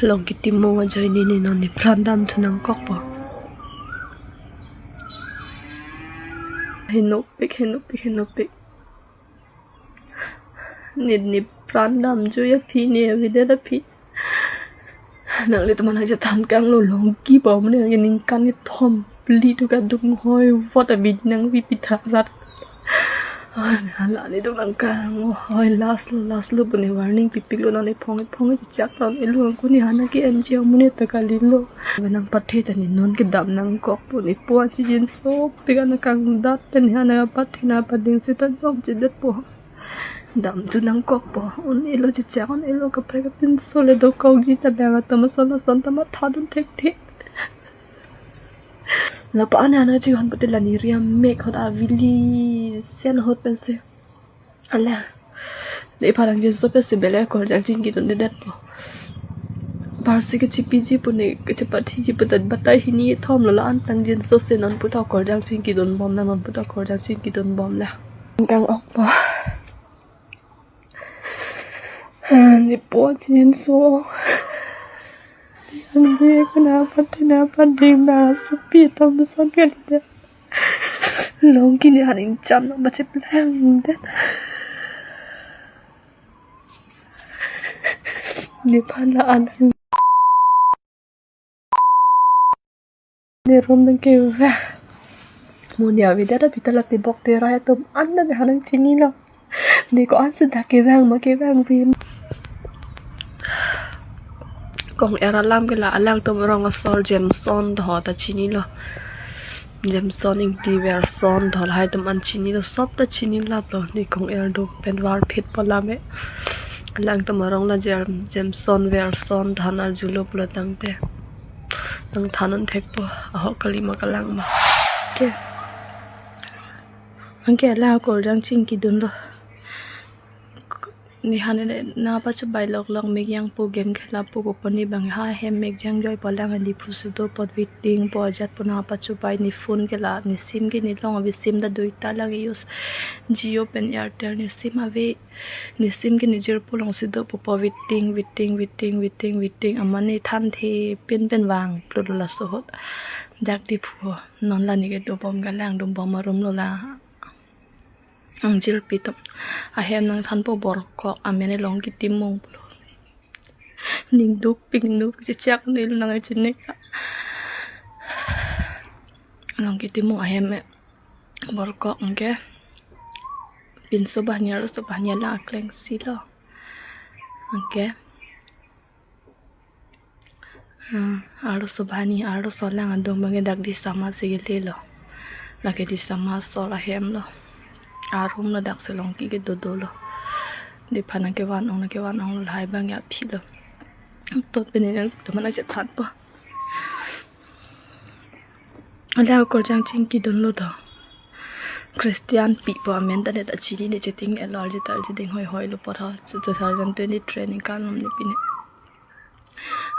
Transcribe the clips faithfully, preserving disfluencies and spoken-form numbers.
Longki Timung ajoine ne non ne pran damthu nangkokpo. Henopik, henopik, henopik. Ne ne pran damjui aphi, ne avedet aphi. Nanglitum aphan nangchethan kanglo, Longki pu amonit ningkan kethom phli tu kadung hoi vot abidi nangpipi tha rat. Ai, hala ne dong nangkang, oi, last lo, last lo pu ne warning pipiklo, non ephong ephong chechak ta un-elo, angko ne hana ke N G O amonit ta kalilo. Nangpathe ta ne non kedam nangkokpo, ne po achi jin sopik an kangdat pen ne hana pathe nangpading seta jok chedetpo. Damthu nangkokpo, un-elo chechak, un-elo kaprek apinso le dokokji ta bang atum ason ason ta mathadun thekthe. Lapu-an ne hana chihon pute la ne ri amek ahut avili sen ahut pensi. Ala. Nephan nangchinso pensi bele akorjang chingkidundedetpo. Parsi kechipiji pu ne kechepathiji pu ta batai hini thom lo, la-an tang jinso si non puta akorjang chingkidunbom nang, non puta akorjang chingkidunbom nang. Kang-okpo. Ne po achi jin so. Andi kena pati na pati na supi tom son kali de. Longki ne haning cham na bache plang de. Nephan la-an ne rum nangkevang. Mo ne avedet aphi ta la tebok terai atum an ta ne hana nangchinilo. Ne ko-an si dak kevang ma kevang pen. Kong-er alam ke la alangtum arong asor Jameson tho ta chinilo. Jameson Ingti Verson tho lahai atum an chinilo, sop ta chini laplo. Ne kong-er do pen varphitpo lam e. Alangtum arong la Jam-, Jameson Verson than arjulo pulo tangte nangthan un thekpo, ahok kali ma kalang ma. Ke. Anke la akorjang chingkidunlo. Ne hana ne nangpachobai loklok, mek jangpo, game khelapo pu pon ne bang ha hem mek jangjoi po, lang Diphu si dopo, waiting po, ajat po nangpachobai, ne phone ke la, ne sim ke ne long ave, sim ta duita lang use, Jio pen Airtel ne sim ave, ne sim ke ne jirpo along si dopo, waiting, waiting, waiting, waiting, waiting, amat ne thanthe pin pen vangplutlo laso ahut. Dak Diphu non la ne kedobom, kalang dambom arum lo la. Angjirpi atum ahem nangthanpo, Borkok, amen Longki Timung pulo. Ning duk ping duk chechak ne lo nang chinek. Longki Timung ahem e Borkok anke. Pinso banghini arloso banghini alang akleng si lo. Anke. Ah, arloso banghini, arloso alang adung abangke dak Disama si kelelo. Lake Disama asor ahem lo. Arum lo dak si Longki ke dodolo. Nephan nangkevan ong, nangkevan onglo, lahai abangke aphi lo. Tot pen ne nangtum aphan nangchethanpo. Ala akorjang chingkidunlo tho. Christian pi pu amen ta ne ta chinine, cheting elo, arje ta arje ding hoihoi lo po tho. Two thousand twenty-three ningkan lom ne pine.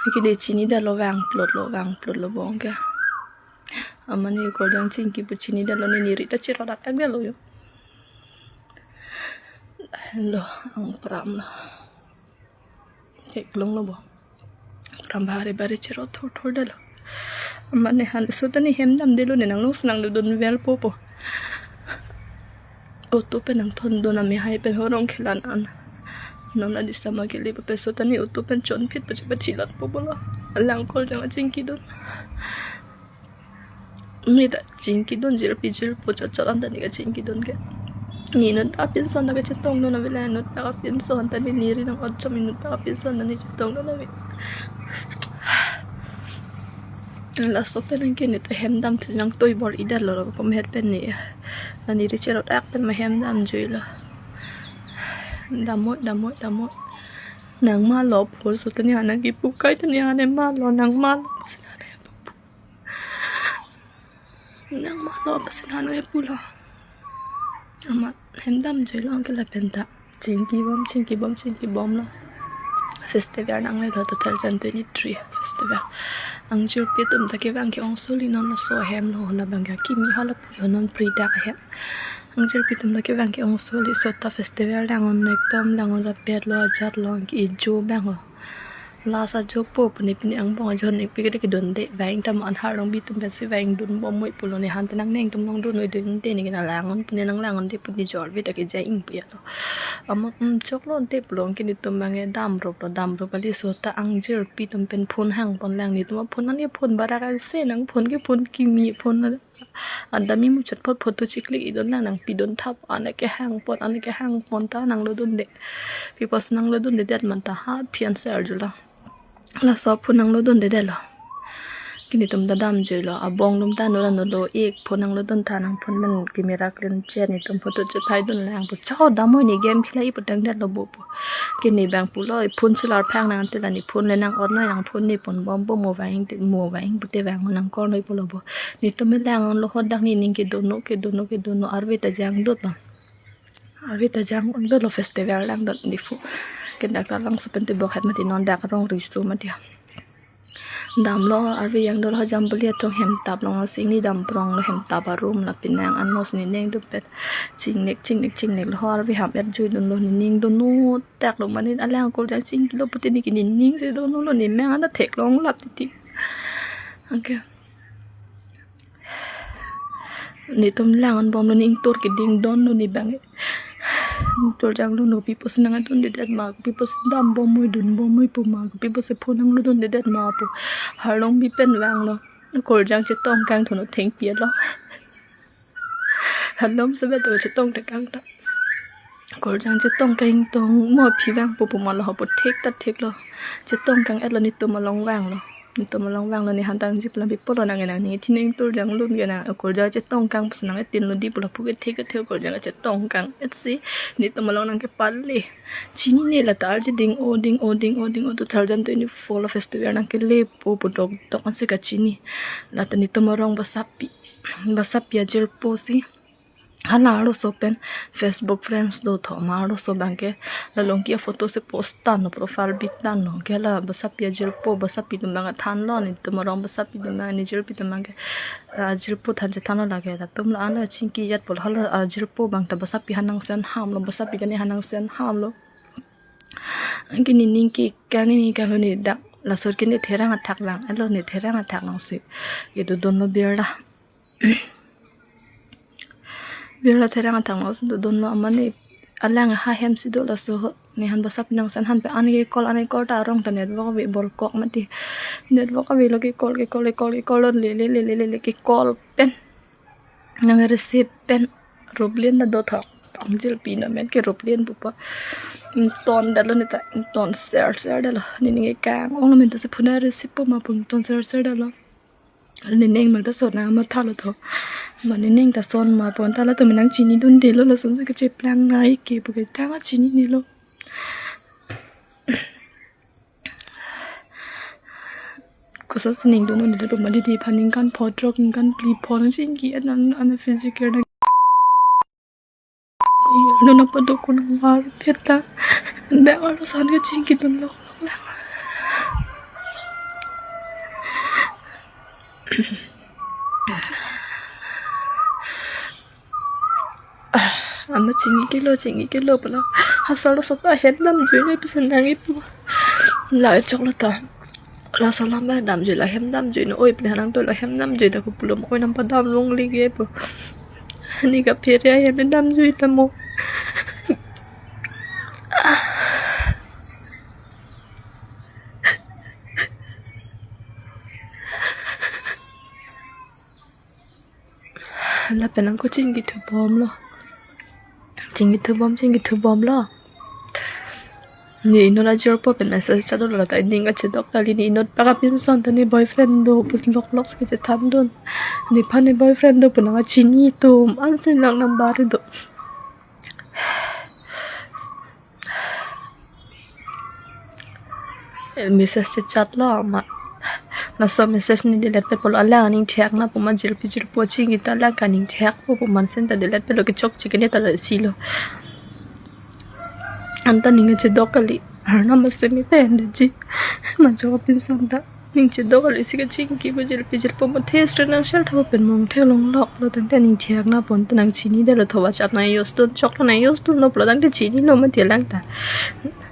Anke ne chinidetlo, vangplutlo, vangplutlo bong ke. Amat ne akorjang chingki pu chinidetlo, ne ne ri ta cherot adak detlo yo. Lo, ang pramlo. Theklonglo bo. Pram bare bare cherot thor thor detlo. Amat ne han so ta ne hem damdetlo, ne nanglong si nangdodun verpo po. Auto pen nangthondun, amehai pen horong khelan an. Non la Disama kele papeso ta ne auto pen chonphit pache pachilatpo pulo. Alang akorjang achingkidun. Ne ta chingkidun, jirpi jirpo chot chot an ta ne kachingkidun ke. Ne inut ta pinso an ta kachetongdun ave, la inut ta pinso an ta ne, ne ri nang-ochom inut ta pinso an ta ne chetongdun ave. Laso pen anke ne ta hem damthu nangtoi bor-idetlo, lapu ahem pen ne. La ne ri cherot ak pen ma hem damjuilo. Damnoi, damnoi, damnoi. Nangmalo pu so ta ne hana kipu kai ta ne hana malo, nangmalo pusi hana kipu. Nangmalo pusi hana kipulo. Amat hem damjuilo anke lapen ta chingkibom, chingkibom, chingkibomlo. Festival nanglelo, two thousand twenty-three festival. Angjirpi atum ta kevang ke-ong soli, non laso ahem lo, labang ke akimi hala pulo, non pri dak ahem. Angjirpi atum ta kevang ke-ong soli, so ta festival lang-un, ekdom lang-un rapetlo, ajatlo, anke ejo abang lo. Plus ajo po pune pine angbong ajo ne pike de kedunde vang ta mo an Harlongbi atum pensi vangdun bom moi pulo, ne han ta nangneng atum longdun noi dunde, ne kena langon pune nang langonde pune jor vi ta ke jai ing pu ya lo. Ama, um, choklo ante pulo ke netum abang ke damrup lo, damrup kali so ta angjirpi atum pen phone hangpon lang, netum phone nang phone barak ase nang phone ke phone kimi phone na. Adami muchot pot photo chiklik idon lang nangpidun thap, ane ke hangpon, ane ke hangpon ta nanglodunde. Pi pusi nanglodundedet ma ta ha phian se arjulo. Laso phone nanglodundedet lo. Ke netum ta damjuilo, abong atum ta nura nulo, ik phone nanglodun tha nang phone pen camera clean chet netum photo chethaidun lang pu, chau damnoi ne game khela iputangdet lo bo pu. Ke ne abang pulo, phone chelar phang nang te la ne phone le nang-ot noi, nang phone ne pon bom bo, mo vang te, mo vang pute vang nang kor noi pulo bo. Netum me lang lo, hodak nening ke dono, ke dono, ke dono, arve ta jangdut lo. Arve ta jangdut lo, festival langdut Diphu. Ke dak ta langso pen te bok het mati non dak rong riso mati. Damlo arve jangdut lo, jambili atum hemtap long sing ne dam prong lo, hemtap arum la pinang anos nening atum pen chingnek, chingnek, chingnek lo, arve ham et juidun lo, nening dono tak lo, mane alang Korjang chingkilo pute ne ke nening si dono lo, ne meng anda theklong lap titi. Okay. Netum lang-an bom lo, ne ingtur keding don lo ne abang. Ingtur jang lo, no pi pusi nangdundedet ma, pi pusi dam bom moi, dun bom moi pu ma, pi pusi phone nanglodundedet ma pu. Harlongbi pen vanglo. Korjang chetong kangthu no thengpi lo. Halom sebet to chetong te kang ta. Korjang chetong kangtong mo phi vang pu pu ma lo ho pu thek ta thek lo. Chetong kang et lo, netum along vanglo. Netum along vanglo, ne han ta angjirpi lam pi pulo, nang nang ne thi ne ingtur jang lun ke nang, Korjang chetong kang pusi nang etin lo di pulo pu ke thek ke thek, Korjang chetong kang et si netum along nang kepale. Chinine la ta arje ding o, ding o, ding o, ding o, two thousand twenty-four lo festival nang kele po pu dokdok ansi kachini. La ta netum arong basapi, basapi ajirpo si hala arloso pen Facebook friends do tho ma, arloso abang ke la Longki aphoto si post tanglo, profile pic tanglo, ke la basapi ajirpo, basapi atum abang thanlo, netum arong basapi atum abang, ne jirpi atum abang ke, ah, ajirpo than chethanlo lake, latum la an la chingki jat pulo, hala ajirpo abang ta basapi hanang sen hamlo, basapi kane hanang sen hamlo. Anke nening ke kang, nening kang lo, ne dak laso ke ne therang athak lang, alo ne therang athak lang si. Itu don lo birla. Birla therang athak lang si, itu don lo, amane alang ha hem si do laso ho. Ne han basapi nang sen han pen an ke call, an ke call ta arong ta network ave, bol kok mati. Network ave lo ke call, ke call, ke call, ke call lo, le, le, le, ke call pen nang receive pen Ruplin ta do tho. Angjirpi na men ke Ruplin pupa. Ingtondetlo ne ta, ington ser ser detlo. Nening ke kang ong lo, men ta si phone receive po ma pu ington ser ser detlo. Nening men ta son nang mathalo tho. Ma nening ta son ma pon ta latum nang chinidundelo, lason si kacheplang nai ke pu ke ta ma chininelo. Koso si ning dono nede puma, didi aphan ningkan pho throk, ningkan phli pho nang chingki an an an physical nang. Nona pado kunang mar peta. Dak arloso an kachingkidun lok lok lang. Ah, ama chingkilo, chingkilo pula. Laso arloso ta hem damjui noi pusi nang ipu. La choklo ta. Laso alam damjui, la hem damjui noi, oi pini hanang to la hem damjui ta kupulo, oi nang padam longle ke pu. Ne kaphere ahem damjui ta mo. Lapen nang ko chingkithu bomlo. Chingkithu bom, chingkithu bomlo. Ne inut ajirpo pen message chadolo ta, ning kachedok kali, ne inut bak apinson ta ne boyfriend do pusi lok lok si kachethandun. Nephan ne boyfriend do pu nang kachini atum ansi lang number do. Message chechatlo ma. Laso message ne delete pet pulo, alang aning thek na puma jirpi jirpo chingki ta alang kaning thek po puma sen ta delete pet lo, kechokche ke ne ta lasi lo. Anta ning chedok kali. Arnam asemi ta endeji. Majok apinson ta. Ning chedok kali si kachingki pu jirpi jirpo mo thes re nang share tha pen mong the long lok lo tangte ning thek na pon ta nang chinidetlo, tho WhatsApp nang use dun, chok nang use dunlo pulo tangte chinilo mati alang ta.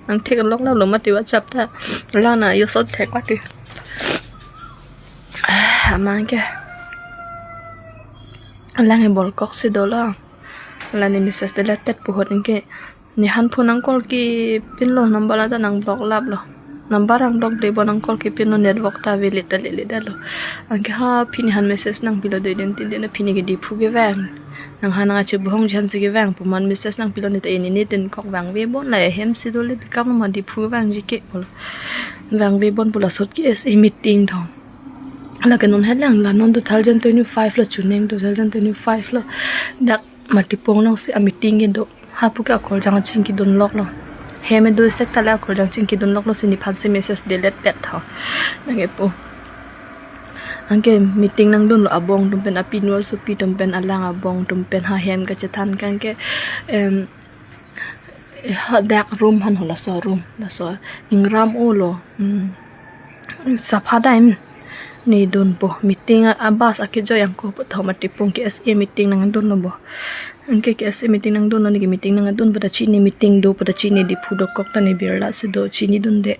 Nang thek lok lo mati WhatsApp ta. Lang na yo sot thek mati. Aman ke. Lang e bolkok si dolo. Lang ne message delete tet puhot anke. Ne han phone nang call kepinlo, number la ta nang block laplo. Number nang block de bo nang call kepinlo, network ta avelang ta lele dalo. Anke ha pini han message nangpilo dui din tin din pini ke Diphu kevang. Nang han nang ache bohong jan si kevang pu amat message nangpilo ne ta ini ne tin kok vangve bon la hem si dole bikam ma Diphu vangji ke pulo. Vangve bon pu la sot ke S A meeting thong. Lake non helang la non two thousand twenty-five lo chuning two thousand twenty-five lo. Dak Matipung nong si a meeting ke do. Hapu ke akorjang chingkidun lok lo. Hem e do sek tale akorjang chingkidun lok lo si nephan si message delete pet tho. Nang e pu. Anke meeting nangdunlo abong atum pen apinwar supi atum pen alang abong atum pen ha hem kachethan ke anke, em, ha dak room han ho laso room laso ingram o lo. Hmm. Sapha dam ne dunpo meeting a-, abas akejoi angko pu tho Matipung ke S A meeting nangdunlo bo. Anke ke S A meeting nangdunlo ne ke meeting nangdun pada chini meeting do pada chini Diphu dokok ta ne birla si do chinidunde.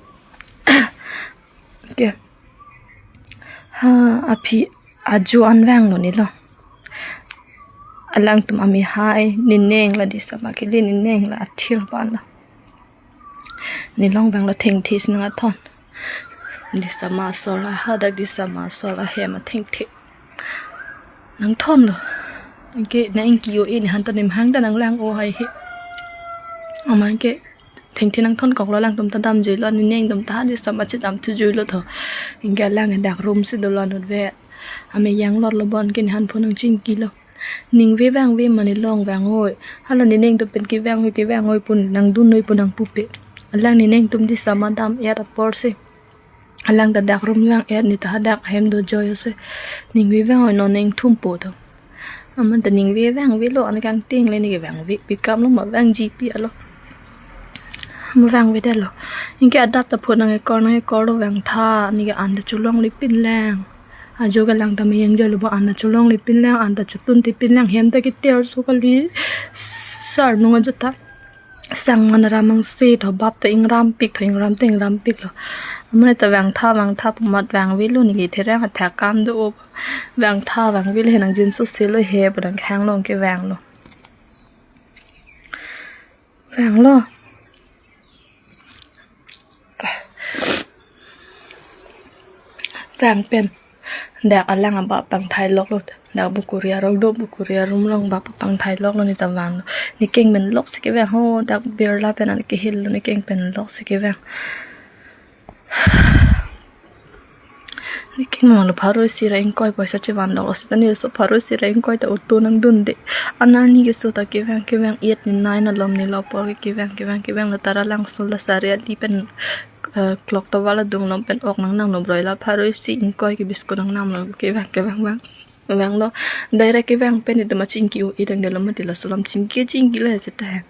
Ke. Ha aphi ajo an vanglo ne lo. Alangtum amei hai ne neng la disama kele ne neng la athir ban lo. Ne long vanglo thengthe si nang athon. Disama asor la hadak disama asor la hem athengthe. Nangthon lo. Anke na ingki o ini han ta ne mahang ta nang lang o hai he. Aman ke thengthe nangthon kok lo alangtum ta damjui lo ne neng atum ta disama chedam thu jui lo tho. Anke lang e dak room si dolo anut ve. Amei yang lot lo bon ke ne han phone nang chingkilo. Ningve vangve ma ne long vang oi. Hala ne neng atum pen kevang oi kevang oi pu nangdun oi pu nangpupe. Alang ne neng atum disama dam et apor si. Alang ta dak room vang et ne ta hadak hem do joi o si. Ningve vang oi non neng thumpo tho. Aman ta ningve vangve lo an kangting le ne ke vangve bikam lo ma vangji pi alo. Ma vangve dalo. Anke adap ta phone nang ekor nang ekor lo vangtha ne ke an ta cholongle pinlang. Ajo ke lang ta meyang joi lo bo an ta cholongle pinlang an ta chotun te pinlang hem ta keter so kali sar nung ajo ta. Sang man ram angse tho bap ta ingram pik tho ingram ta ingram pik lo. Aman ta vangtha vangtha pu amat vangve lo ne ke therang athak kam do o. Vangtha vangve lo he nangjinso se lo he pu nang khang long kevang lo. Vanglo. Vang pen. Dak alang abap pangthai lok lo. Dak bukuri arong do bukuri arum long bap pangthai lok lo ne ta vanglo. Ne keng pen lok si kevang ho dak birla pen an kehil lo ne keng pen lok si kevang. Ne keng ma lo pharo isi ra ingkoi poisa chevan lok lo sita ne so pharo isi ra ingkoi ta auto nangdunde. Anerni keso ta kevang kevang eight ne nine alom ne lo apor ke kevang kevang kevang la tara langso la sari ali pen, eh, clock tower adung along pen ok nang nang lo broi la pharo isi ingkoi ke biscuit nang nang lo kevang kevang vang. Vanglo direct kevang pen itum achingki o idang delo mati laso alam chingki chingki lo sita he.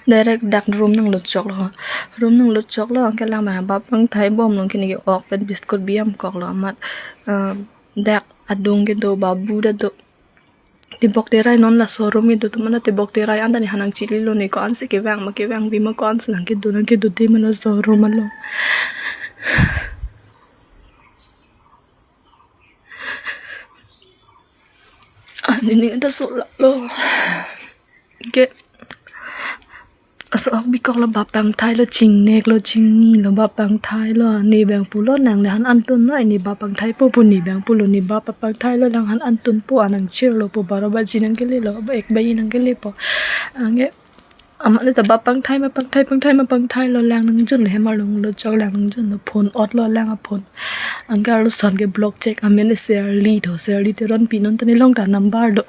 Direct dak room nanglut chok lo. Room nanglut chok lo anke lang ma bap pangthai bom long kini ke ok pen biscuit biam kok lo amat, eh, dak adung kedo babu ta do. Tebok terai non laso room kedo atum an tebok terai an ta ne han nang chili lo ne ko-an si kevang ma kevangve ma ko-an si nang kedo nang kedo de ma laso room along. Anini ta so la lo. Ke. Aso ok bikok lo bap pangthai lo chingnek lo chingni lo bap pangthai lo ne bang pulo nang le han antun lo ne bap pangthai po pu ne bang pulo ne bap pangthai lo lang han antun po anang chir lo po baro baji nang kele lo ba ek baji nang kele po. Anke amat ne ta bap pangthai ma pangthai pangthai ma pangthai lo lang nangjun le hemar lung lo chok lang nangjun lo phone ot lo lang a phone. Anke arloson ke block check amen le Serli tho Serli Teronpi non ta ne long ta number do.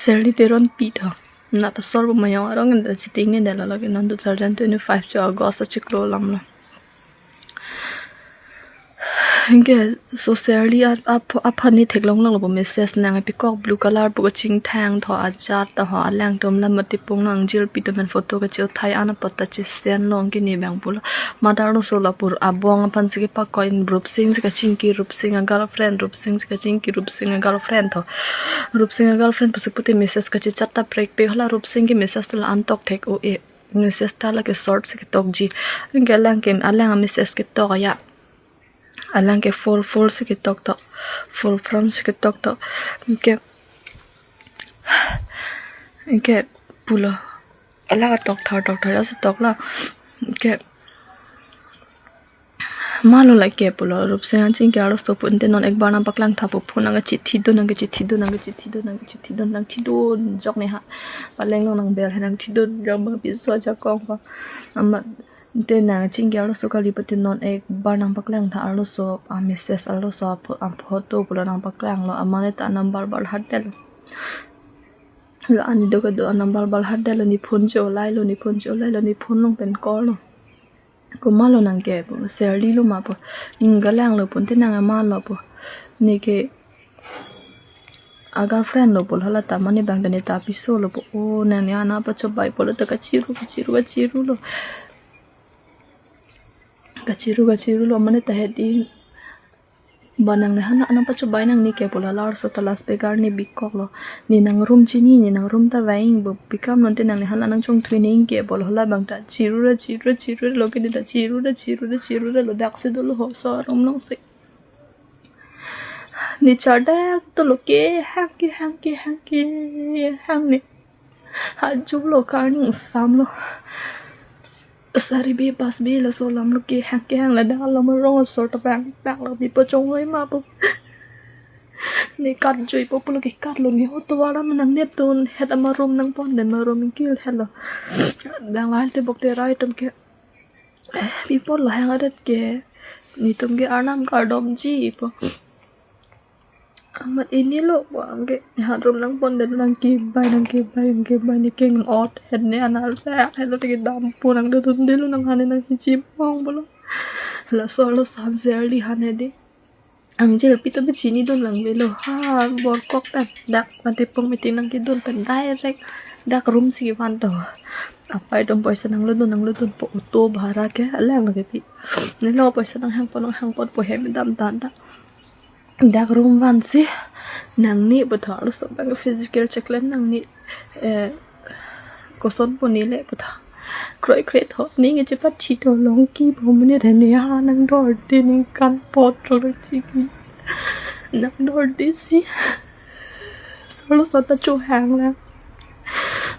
Serli Teronpi tho. Na ta sol bo mayong arong en ta chiting ne dala lagi non two thousand twenty-five cho August achiklo alam lo. Anke so Serli a, a, aphan ne theklong longlo po message nang pikok blue color pu kachingthang tho ajat ta ho alangtum lam mati pung nang jirpi tum pen photo kache-othai an apot ta chesen long ke ne bang pulo. Mother lo so la pur abong aphan si kepakoi in Rupsing si kachingki Rupsing a girlfriend Rupsing si kachingki Rupsing a girlfriend tho. Rupsing a girlfriend pusi pute message kachechat ta prekpek hala Rupsing ke message ta la antok thek o e. Message ta la ke short si ketokji. Anke alang ke alang message ketok ya. Alang ke full full si ketok tok. Full form si ketok tok. Anke anke pulo. Alang tok thar tok thar asi tok la. Anke malo lake pulo Rupsing nang chingki arloso pu ante non ekbar nang paklang tha pu phone nang kachithi dun nang kachithi dun nang kachithi dun nang kachithi dun nang thi dun jok ne ha. Paleng long nang bel he nang thi dun jok bang piso jakong pa. Amat ante nang chingki arloso kali pute non ekbar nang paklang tha arloso a message arloso a pho-, a photo pulo nang paklang lo amane ta number bar hat del. La ani do kado a number bar hat del lo ne phone cho lai lo ne phone cho lai lo ne phone long pen call lo. Ko malo nang ke po Serli lo ma po. Ning galang lo pun te nang ma lo po. Ne ke a girlfriend lo po hala ta mane bang ta ne ta piso lo po. O nang ne ana pachobai pulo ta kachiru kachiru kachiru lo. Kachiru kachiru lo mane ta hedi. Ba nang ne hala nang pachobai nang ne ke pulo hala arloso ta last begar ne bikok lo. Ne nang room chini ne nang room ta vaing bo pikam non te nang ne hala nang chongthui ne ke pulo hala bang ta chiru ra chiru ra chiru ra lo ke ne ta chiru ra chiru ra chiru ra lo dak si dolo ho so room long si. Ne chardak to lo ke hang ke hang ke hang ke hang ne. Hajum lo karning sam lo. Sari be pas be laso lam lo ke hang ke hang ladak alam arong asor ta bang tak lo di pachong oi ma po. Ne kat joi po pulo ke kat lo ne ho to wara manang ne tun het ama room nang pon den ma room kil het lo. Dang lahai te bok te rai tum ke. Pi pulo hang adet ke. Netum ke arnam kardomji po. Amat ini lo po anke. Hat room nang pon den nang kebai nang kebai nang kebai ne keng ot. Het ne anar sa het lo te ke dam po nang dodun dilo nang hane nang hichim ong pulo. Laso laso han Serli hane di. Angjir pi to be chini dun lang velo ha bor kok pen dak mate pung meeting nang kedun pen direct dak room si van to. Apai dom poisa nang lo dun nang lo dun po auto bhara ke alang lo ke pi. Ne lo poisa nang hang po nang hang po po hem dam dan dak. Dak room van si nang ne puthot lo so bang physical check lem nang ne eh koson po ne le puthot. Kroi kroi tho ne nge chepat chito long ki bo mene re ne ha nang dor de ningkan pot rong chiki. Nang dor de si. Solo sota chu hang la.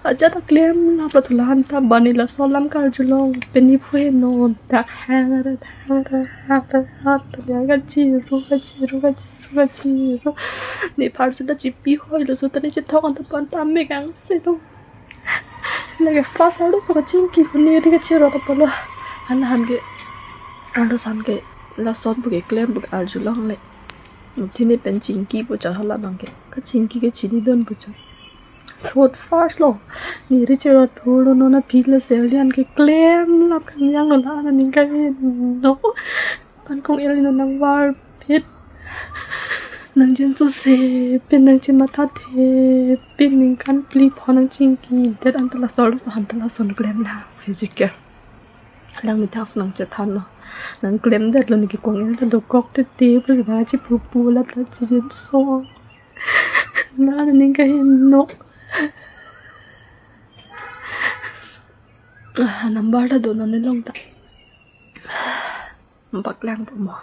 Aja ta klem la pa thulan ta bani laso lam karjulong peni phu no dak hang ra hang ra hang ra hang ra ya kachiru kachiru kachiru kachiru. Ne phar si ta chipi hoi lo so ta ne chethok an ta pan ta me kang se to. Lake first arloso kachingki ko ne ri kachero ta pulo. Han han ke arloso han ke lason pu ke klem pu ke arjulong le. Thini pen chingki pu char hala bang ke. Kachingki ke chini dun pu char. Thot first lo. Ne ri chero thur lo non aphi la Serli an ke klem lap kan yang lo la na ning ka no. Pan kong el no nang var phit. Nang jin so se pin nang jin matha the pin ningkan phli pho nang chingki det an ta laso laso han ta lason klem la physical. Lang methang si nang chethan lo. Nang klem det lo ne ke kong el ta dokok te te pu na chi pu pu la ta chi jin so. Na ning ka hin no. Ah, number ta do non ne long ta. Paklang po mo.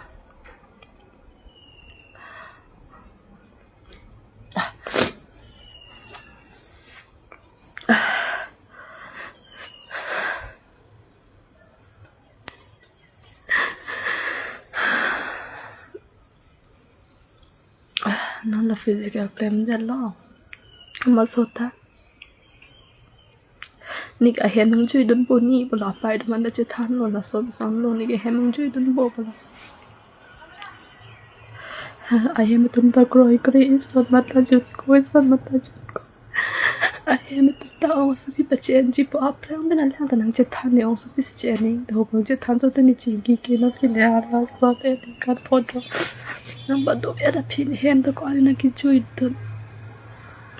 Non la physical klem det lo. Ama sota. Ne ke ahem nang jui dun po ne pulo apai atum an ta chethan lo lason san lo ne ke ahem nang jui dun po pulo. Ahem atum ta kroi kroi ison mata jut ko ison mata jut ko. Ahem atum ta ong si Pi pache-enji pu aphrang pen alang ta nangchethan, ne ongsopi si che-en nangji, to ko chethan chot ne chingki ke non ke le arlo sot e kan photo. Nang ba do e da phin hem to ko ani nang kejui dun.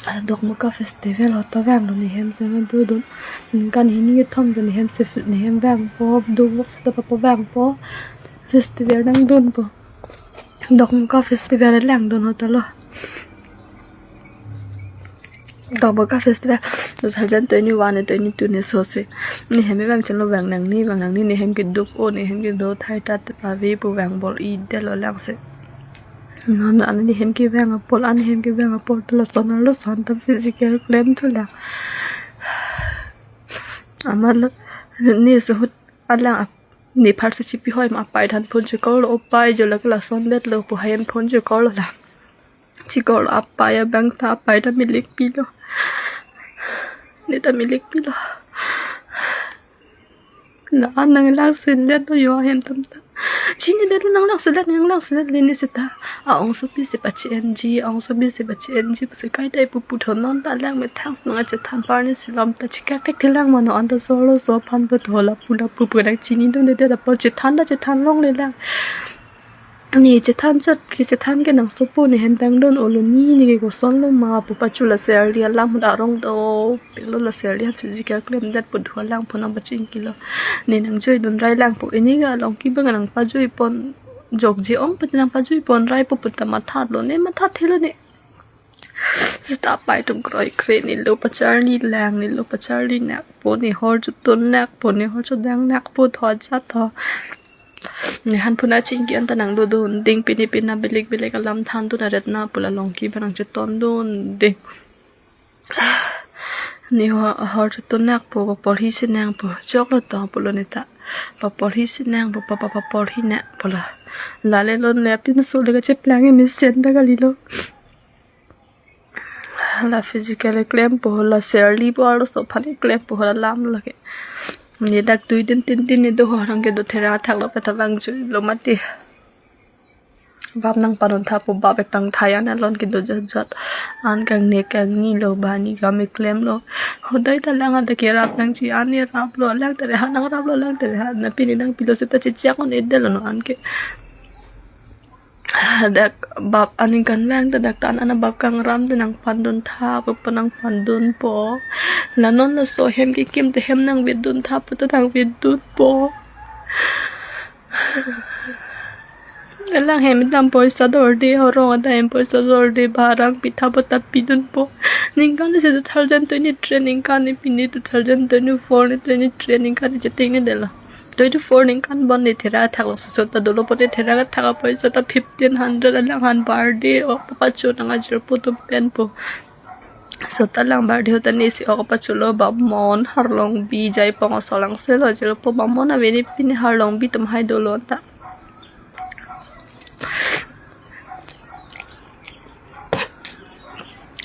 A Dokmoka festival ho ta vanglo ne hem si nang dodun. Ningkan hini kethom ta ne hem si ne hem vangpo, do vok si ta papo vangpo. Festival nangdunpo. Dokmoka festival langdun ho ta lo. Dokmoka festival, two thousand twenty-one ne twenty-two ne so si. Ne hem vang chenlo, vang nangne, vang nangne, ne hem keduk o, ne hem kedo thai ta te pave pu vang bor-i detlo lang si. Non an ne hem kevang apor, an ne hem kevang apor ta lason arloson ta physical klem thu lang. Amat lo, ne suhut alang ap-, nephan si chipi hoi ma, apai than phone chikor lo, apai jo lake lason detlo pu hayen phone chikor lo la. Chikor lo apai abang ta, apai ta milik pilo. Ne ta milik pilo. La an nang lang selet lo jo ahem tam ta. Chini det lo, nang lang selet, nang lang selet le ne seta. A ongsopi si pache-enji, a ongsopi si pache-enji pusi kaita ipu pu tho, non ta lang methang si nangchethan par ne si lam ta chikak tek thelang mano, an ta solo so aphan pu tho lapu lapu pu nang chinidunde det apor chethan ta chethan longle lang. Ne chethan chot ke chethan ke nang sopo, ne hem tangdun olo, ne ne ke koson lo ma pu pachu la serli alam hut arong do pilo, la serli an physical klem det pu dua lang pu nang pachingkilo. Ne nangjuidun rai lang pu, ini ga along kibang nang pajuipon, jokji ong pati nang pajuipon rai pu pu ta mathat lo, ne mathat thelo ne. Seta apai atum kroikre, ne lo pacharli lang, ne lo pacharli nakpo, ne hor chotun nakpo, ne hor chodang nakpo, tho ajat tho. Ne han phuna chingki an ta nang dodun ding, pini pina belik belik alam thandun aret na pu la along kibang nang chetondun ding. Ne ho-, hor chotun nakpo, paporhi si nangpo, choklo to pulo ne ta. Paporhi si nangpo, papa paporhi nakpo la. Lale lon le apinso le kacheplang e mesen ta kalilo. La physical klempo, la serli po arloso aphan klempo, la lam lake. Ne dak dui din tin din ne do ho nang kedo thera thak lo peta vangjuilo mati. Bap nang padon tha pu bap etang thayan alon kedo jot jot. An kangnek kangni lo, bani kami klem lo. Hodai ta lang ada kerap nangji, an ne rap lo, lang tere ha nang rap lo, lang tere ha. Na pini nang pilo seta chechak on edel lo no an ke. Dak bap aning kanvang ta dak ta an ana bap kangram ta nang pandun tha pu pu nang pandunpo. La non laso hem kekim te hem nang vedun tha pu ta nang vedunpo. Alang hem dam poisa dorde, horong ada hem poisa dorde, barang pitha bota pidunpo. Ningkan si two thousand twenty-three ningkan ne, pini two thousand twenty-four ne, twenty-three ningkan ne cheting ne dela. Twenty-four ningkan bon ne thera thak lo, so ta dolo pon ne thera thak poisa ta fifteen hundred alang han birthday o papacho nang ajirpo atum penpo. So ta lang birthday ta ne si o papacho lo, bamon Harlongbi Jaipong asolang si lo ajirpo, bamon ave ne pini Harlongbi atum hai dolo ta.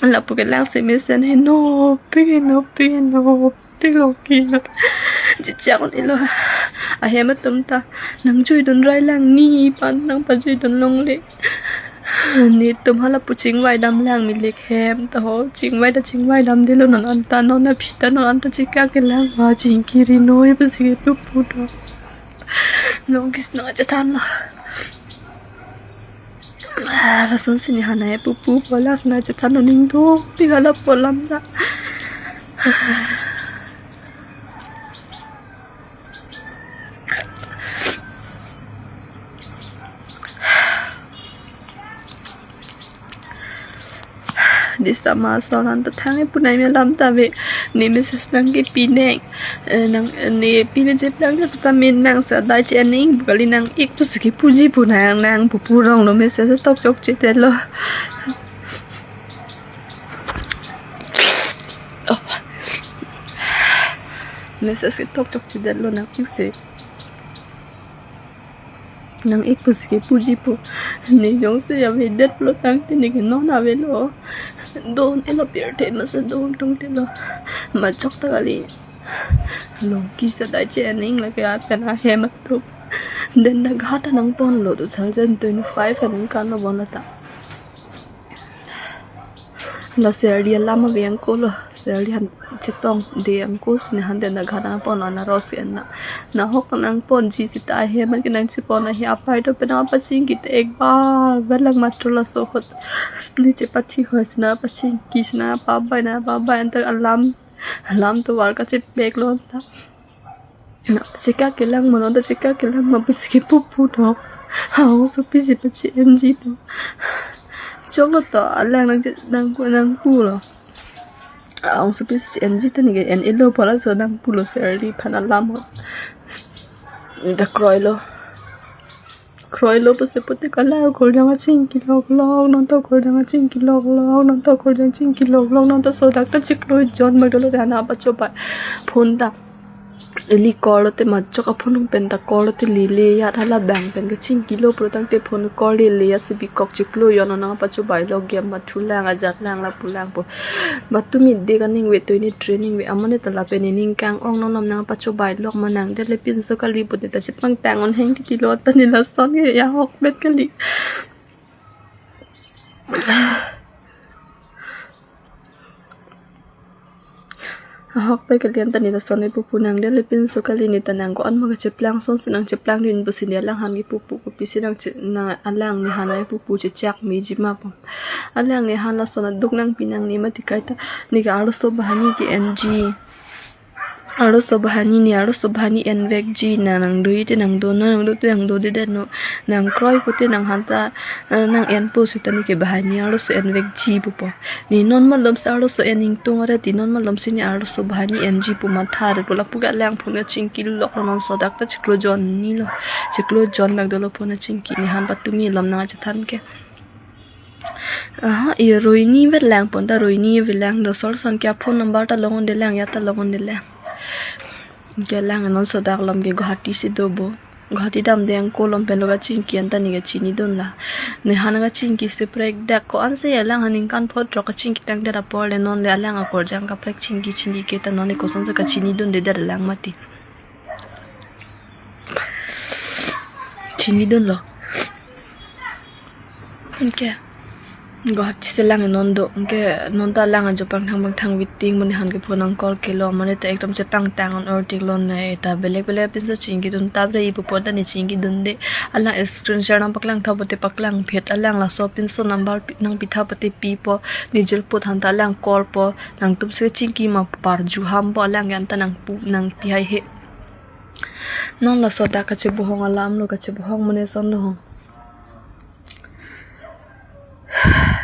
Lapu ke lang si mesen henopik, henopik, henopik lo kilo. Chechak on ilo. Ahem atum ta nangjuidun rai lang, ne pan nang pajuidun longle. Netum hala pu chingvai dam lang milik hem ta ho. Chingvai ta chingvai dam dilo, non anta non aphi ta non anta chikak ke lang ma chingkiri noi pusi kepu pu do. Longkis nangchethan lo. Ah, lason si ne hanai pupu pola sina chethan lo, ning dopik hala pu alam ta. Disa ma soran ta thang e punai me alam ta ave. Ne message nang kepi nang, eh, nang, eh, ne pine jep lang ta min nang sa dai che ning pu kali, nang ik pusi kepuji pu nang, nang pupu rong lo message tok chokche det lo. Oh. Message tok chokche det lo nang ik si. Nang ik pusi kepuji po. Ne jongsi avedet lo tangte ne ke non avelo. Don elo pirthe masa don tungte lo. Machok ta kali. Longkis ta dai che ning lake apen ahem atum. Den dak ghat nang pon lo two thousand twenty-five aningkan lo bon ta. La serli alam ave angko lo. Sir, lihan chetong de angko si ne han den na gana pon na ros ke na. Na hok nangponji sita he man ke nangchepon ahi apai do pen apachingki te ek bar bar lang matro laso ahut. Ne chepathi hoi si na pachingki si na pabai na pabai anta alarm, alarm tovar kachepek lo anta. Na chekak kelang mano ta chekak kelang ma pusi ke pupu tho. Hau so pisi pachi-enji tho. Choklo to alang nang nang nangpulo. Hau so pisi enji ta ne ke en-elo pala so nangpulo sir, liphan alarm ho. Ta kroilo. Kroilo pusi pute kala akorjang achingki loklok, non to akorjang achingki loklok, non to akorjang chingki loklok, non to sodak ta chiklo jon magdolo de hana pachobai. Phone ta ili call te majok aphone pen ta call te lele ya hala bang pen kachingkilo pro tangte phone call lele ya si bikok chiklo jon nang pachobai lo game mathu lang ajat lang lapu lang po. Batumi de kaning ve to ini training ve amane ta lapen ining kang-ong non nam nang pachobai lok manang de le pinso kali pute ta chepangtang on heng titi lo ta ne lason ke ya hokpet kali. Ahokpet kali anta ne lason ne pupu nang de le pinso kali ne ta nang ko-an ma kacheplang son si nangcheplang din pusi ne alanghan ke pupu kopi si nang che-, nang alang ne han ai pupu chechak meji ma po. Alang ne han lason aduk nangpi nang ne mati kaita ne ke arloso bahani ke-enji. Arloso bahani ne arloso bahani envekji na nangdo te nangdo, na nangdo te nangdo de det no. Nang kroi pute nang han ta, eh, nang en pusi ta ne ke bahani arloso envekji pupo. Ne non malom si arloso en ingtung are ti non malom si ne arloso bahani enji pu matha re pu lapu ke alang phone kachingki lok lo non sodak ta chiklo jon ni lo. Chiklo jon magdolo phone kachingki ne han patumi lom nang achethan ke. Aha, i Roini vet lang pon ta Roini vet lang do sol son ke phone number ta long on de lang ya ta long on de lang. Ke lang non sodak lom ke Guwahati si do bo. Guwahati dam de angko lom pen lo kachingki anta ne kachini dun la. Ne han kachingki si prek dak ko-an si alang han ningkan phot rok kachingki tang der apor le non le alang akorjang kaprek chingki chingki ke ta non le koson si kachini dun de der lang mati. Chini dun lo. Anke Guwahati si lang non do. Anke non ta lang ajo pangthang pangthang waiting mo ne han ke phone nang call ke lo mane ta ekdom chepangtang on or tik lo ne ta belek belek pinso chingki dun ta bre ipu pon ta ne chingki dun de. Alang screen share nang paklang tha pute paklang phet alang laso pinso number pi-, nangpi tha pute pipo ne jil put han ta alang call po nangtum si chingki ma parju ham po alang yan ta nangpu nangpi hai he. Non laso dak kachebohong alam lo kachebohong mane son lo hong.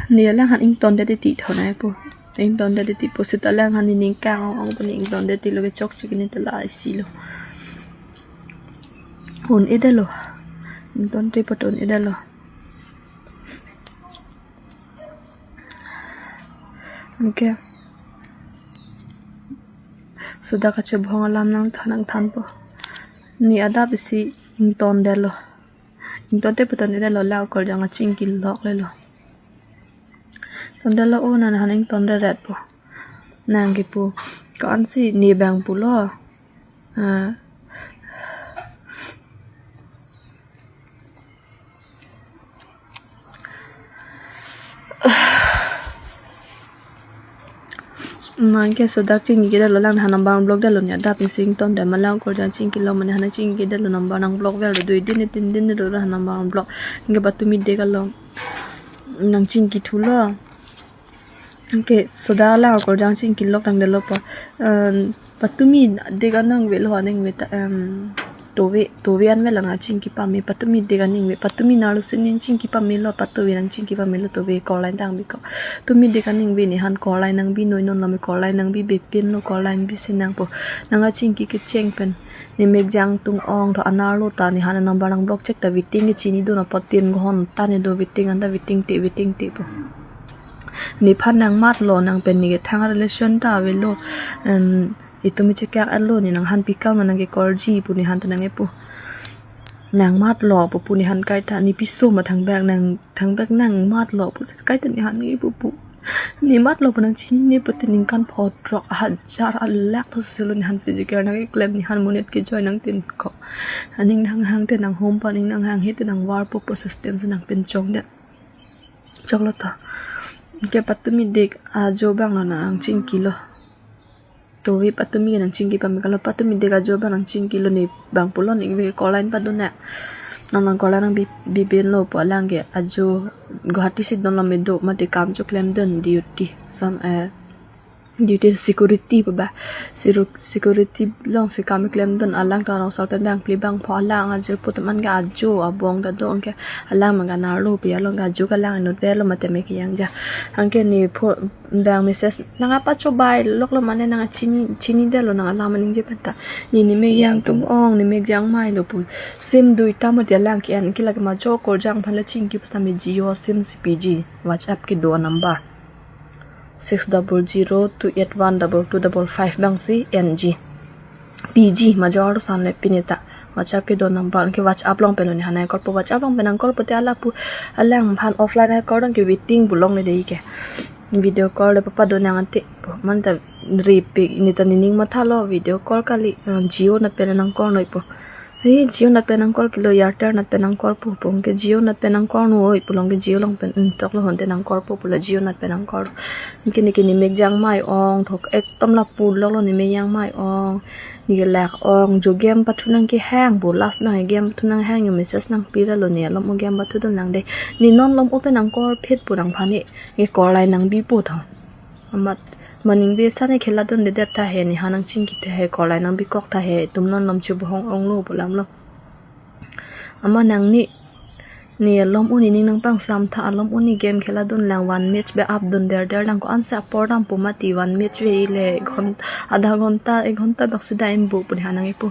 Ne alang han ington det ti thonai po. Ington det ti po sita alang han ne ning kang-ong ong po ne ington det ti lo ke chokche ke ne ta la isi lo. Un-e det lo. Ington te po un-e det lo. Anke sodak kachebohong alam nangthan nangthan po. Ne adap isi ington det lo. Ington te po un-e det lo la akorjang achingki lok le lo. Ton det lo o nang han ington det ret po. Nang kipu ko-an si ne bang pulo. Ah. Nang ke sodak chingki det lo lang han nang bang block det lo ne adap isi ington det ma la akorjang chingki lo mane han chingki det lo number nang block vel do dui din ne tin din ne do han nang bang block. Anke patumi de ka lo nang chingki thu lo. Anke sodak la akorjang chingki lok tang det lo pa. Em, patumi de ka nang ve lo nang ve ta, em, tove, tove an ve la nang chingki pame, patumi de ka nang ve, patumi na lo si nang chingki pame lo, patove nang chingki pame lo, tove call line tang bi ko. Tumi de ka nang ve ne han call line nang bi noi non lo me call line nang bi bepin lo call line bi si nang po. Nang chingki kecheng pen. Ne mek jang tung ong tho anar lo ta ne han number nang block chek ta waiting ke chini dun apot tin ghonta ne do waiting anta waiting te waiting te po. Nephan nang mat lo nang pen ne kethang relation ta ave lo. Em, itum chekak alo ne nang han pikam nang ke call ji pu ne han ta nang e pu. Nang mat lo pu pu ne han kaita ne piso ma thangbak nang thangbak nang mat lo pu kaita ne han ne pu pu. Ne mat lo pu nang chini ne pu te ningkan phot rok hajar alak ta selo ne han physical nang keklem ne han monit kejoi nang tin ko. Aning nang hang te nang hom pa ning nang hang he te nang war po po system si nang pen chong de. Choklo to. Ke patumi dik ajo bang lo nang chingki lo. Tovi patumi nangchingki pame kalo, patumi dek ajo abang nangchingkilo, ne abang pulo, ne ke call line padun na. Nang nang call line nangbi, bibin lo pu alang ke ajo Guwahati si don lo, me do mati kam choklemdun, duty. Some, eh, duty security pu ba. Siru-, security along si kam klemdun, alang ta rong sol pen bang phli bang pho, alang ajo pu teman ke ajo abong ta do, anke alang mangga narlo pi along ke ajo ke alang inut velo mati me kejang ja. Anke ne pho bang message nang apa chobai loklo mane nang chini, chinidetlo nang alam aningje pen ta. Ne ne mek jang atum ong, ne mek jang mai lo pu. Sim duita mati alang ke-en ke lake ma jo call jang aphan le chingki pasa me Jio sim si piji. WhatsApp kedo number six double zero two eight one double two double five bang si en ji. Piji ma jo arlo san le pini ta. WhatsApp kedo number ke WhatsApp along pen lo ne hanai call po, WhatsApp along pen nang call pote ala pu alang aphan offline ai call dong ke waiting pu longle dei ke. Video call le papa do nang ante pu. Man ta repeat ne ta nening mathalo video call kali, eh, Jio nat pen nang call noi pu. Hei, Jio nat pen nang call kilo, Airtel nat pen nang call po pu, anke Jio nat pen nang call noi pu along ke Jio along pen, hmm, choklo honte nang call po pulo, Jio nat pen nang call. Anke ne ke ne mek jang mai ong, thok ekdom lapu loklo ne mek jang mai ong. Ne ke lak ong, jo game pathu nang kehang pu, last nang game pathu nang hang, yo message nangpi ra lo, ne alom o game pathudun lang dei. Ne non lom o pen nang call phit pu nangphan ne, ne call line nangbi po tho. Amat maning be sa ne khela dundedet ta he, ne ha nangchingki ta he, call line nangbikok ta he, itum non lom chibohong onglo pu alam lo. Amat nang ne, ne alom o ne ning nangpangsam tha, alom o ne game khela dun lang, one match be up dunderder lang, ko-an si apor dam pu mati, one match ve le ghon-, adha ghonta, ek ghonta bak si dam pu pu ne ha nang-e pu.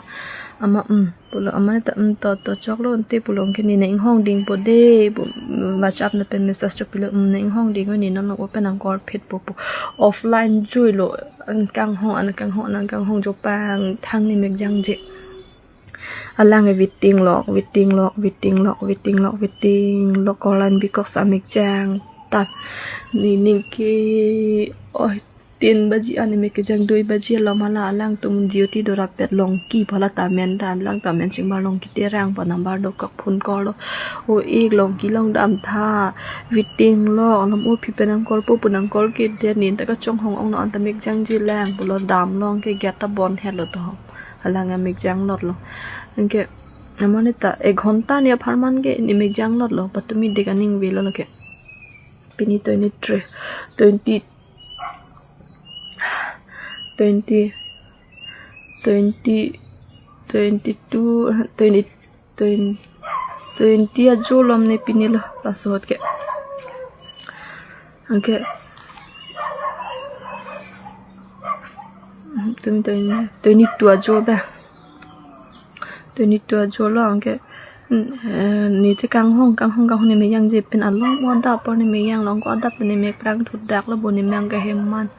Amat, hmm. Pulo amat ta, hmm, to, to choklo ante pulo, anke ne nang inghong ding po dei pu, hmm, WhatsApp nat pen message chopilo, hmm, nang inghong ding, ne non o pen nang call phit po pu. Offline juilo, an kanghong, an kanghong, an kanghong jo pangthang ne mek jangje. Alang e waiting lok, waiting lok, waiting lok, waiting lok, waiting lok, call line bikok sa mek jang ta. Ne ning ke, oi, tin baji an ne mek kejang, dui baji alom hala alangtum duty do rapet, Longki pu hala ta amen ta, alang ta amen chingbar Longki Terang pu, number dokok, phone call lo. O ik Longki along dam tha, waiting lo, alom o aphi pen nang call po pu nang call kedet, ne ta kachonghong ong, non ta mek jangje lang pulo, damlo, anke gate ta bon hetlo to. Alang amek janglotlo. Anke amat ne ta ek ghonta ne apharman ke ne mek janglotlo, patumi dek aning velo lake. Pini twenty-three, twenty, twenty, twenty, twenty-two, twenty, twenty, twenty ajo lom ne pini lo, laso ahut ke. Anke, twenty, twenty-two ajo ba. Twenty-two ajo lo, anke, mm, eh, ne te kanghong, kanghong, kanghong ne mek jangje pen, alom o adap apor ne mek jang, along ko adap ne mek prang thudak lo bo, ne mek ke hem man.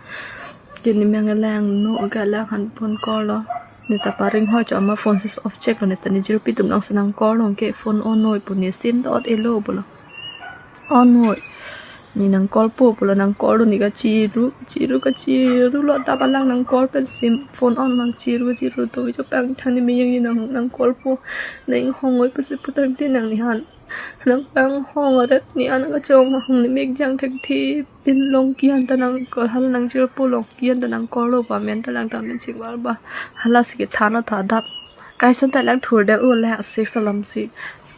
Ke ne mek langno, ke alang aphan phone call lo. Ne ta paring ho cho, amat phone switch off chek lo, ne ta ne jirpi atum along si nang call lo, anke phone on noi pu, ne sim ta ot-e lo pulo. On noi. Ne nang call po pulo, nang call lo, ne kachiru, chiru, kachiru lo, adap alang nang call pen sim phone on nang chiru, chiru to, jo pangthang ne mek jangje nang, nang call po. Nang inghong noi pusi putang te nang ne han. Nang kanghong aret ne an kachonghong, ne mek jang thekthe pen Longki an ta nang call, hala nang chirpo, Longki an ta nang call lo ba, amen ta lang ta amen chingbar ba. Hala si kethan lo ta adap. Kaisa ta lang thurdet o, lang six alam si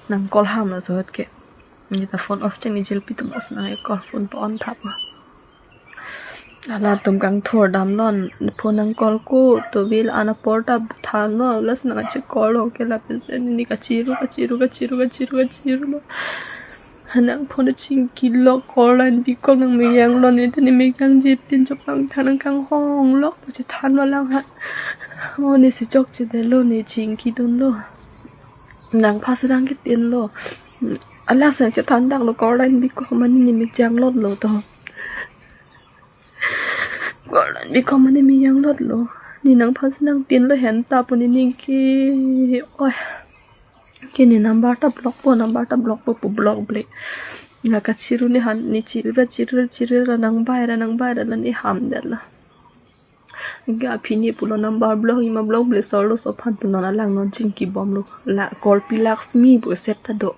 nang call ham laso ahut ke. Ne ta phone off chek, ne jirpi atum along si nang call, phone pa on tha pa. Halatum kangthur damlo, phone nang call ko, to bil an apor ta thanlo, lasi nang achi call lo ke lapen si ne kachiru, kachiru, kachiru, kachiru, kachiru lo. Nang phone chingki lo, call line bikok, nang mek janglo, ne ta ne mek jangje pen jo pangthang, nang kanghong lok pu chethan lo alang ha. O ne si chokchedetlo, ne chingki dunlo. Nangphan si nang kitin lo. Alang si nang chethan dak lo, call line bikok mane ne mek janglotlo to. Call line bikok mane mek janglotlo. Ne nangphan si nang tin lo, hen ta pu ne ning ke, oi. Ke ne number ta block po, number ta block po pu block ble. La kachiru ne han, ne chiru ra, chiru ra, chiru ra, nang bai ra, nang bai ra, la ne hamdet la. Anke aphi ne pulo number block, ima block ble, solo so aphan pu non alang non chingki bomlo. La Korpi Laxmi pu save ta do.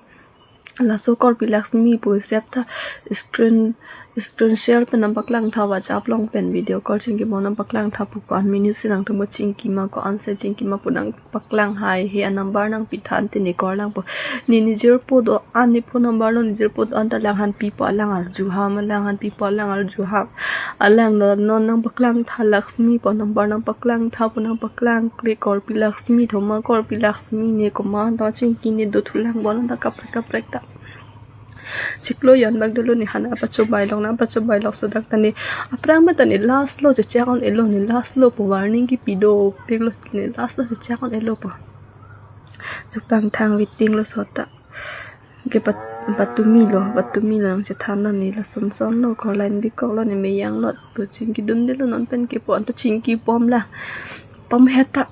Laso Korpi Laxmi pu save ta screen Screen share pen nangpaklang tha, WhatsApp along pen video call chingki mo nangpaklang tha pu, ko-an minute si nangtum chingki ma, ko-ansi chingki ma pu nangpaklang hai he, a number nangpi tha ante ne call lang po. Ne nejirpo do-an, ne phone number lo nejirpo do-an ta alanghan pipo, alang arju ham, alanghan pipo, alang arju ham. Alang lo non nangpaklang tha, Lakshmi pu number nangpaklang tha pu nangpaklang kle, korpi Lakshmi thoma, korpi Lakshmi ne komat ta chingki ne dothu lang bon ta kaprek kaprek ta. Chiklo jan bak dolo, ne han apachobai lok, nangpachobai lok so dak ta ne aphrang ma ta ne last lo chechak un-elo, ne last lo pu warning kipi dopik lo, ne last lo chechak un-elo pu. Duk pangthang waiting lo so ta. Ke pat-, patumi lo, patumi lo nangchethan lo, ne lason son lo, ko line bikok lo, ne meyang lo pu chingki dundelo, non pen ke pu anta chingki pom la. Pom heta.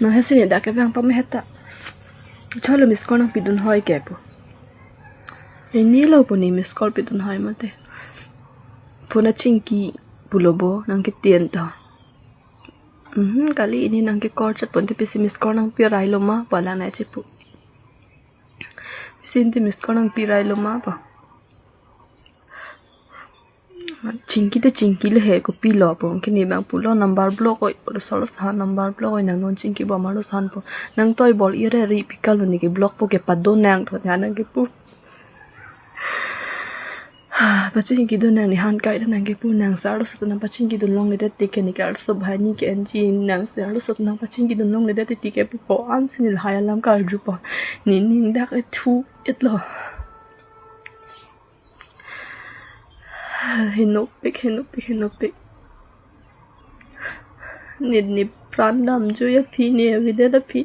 Nang hesi ne dak kevang pom heta. Cholo miss call nangpi dun hoi ke pu. Ini lo pu ne miss call pi dun hoi mate. Phone chingki pulo bo nangketien to. Mhm, kali ini nangke call chat pon te pisi miss call nangpi rai lo ma pu alang ne chepu. Pisi inte miss call nangpi rai lo ma pu. Chingki te chingki le he, kopi lo pu. Kini bang pulo number block oi, solo sa number block oi, nang non chingki bom arlo san pu. Nang toi bol ire ri pikal lo, ne ke block po ke pado nang tho nang ke pu. Pachingki dun nang, ne han kai ta nang ke pu, nang sa arloso ta nangpachingki dun longledet tike, ne ke arloso bahai ne ke enji, nang sa arloso ta nangpachingki dun longledet tike pu, ko-ansi ne lahai alam karju po. Ne ning dak ethu etlo. Henopik, henopik, henopik. Ne, ne pran damjui aphi, ne avedet aphi.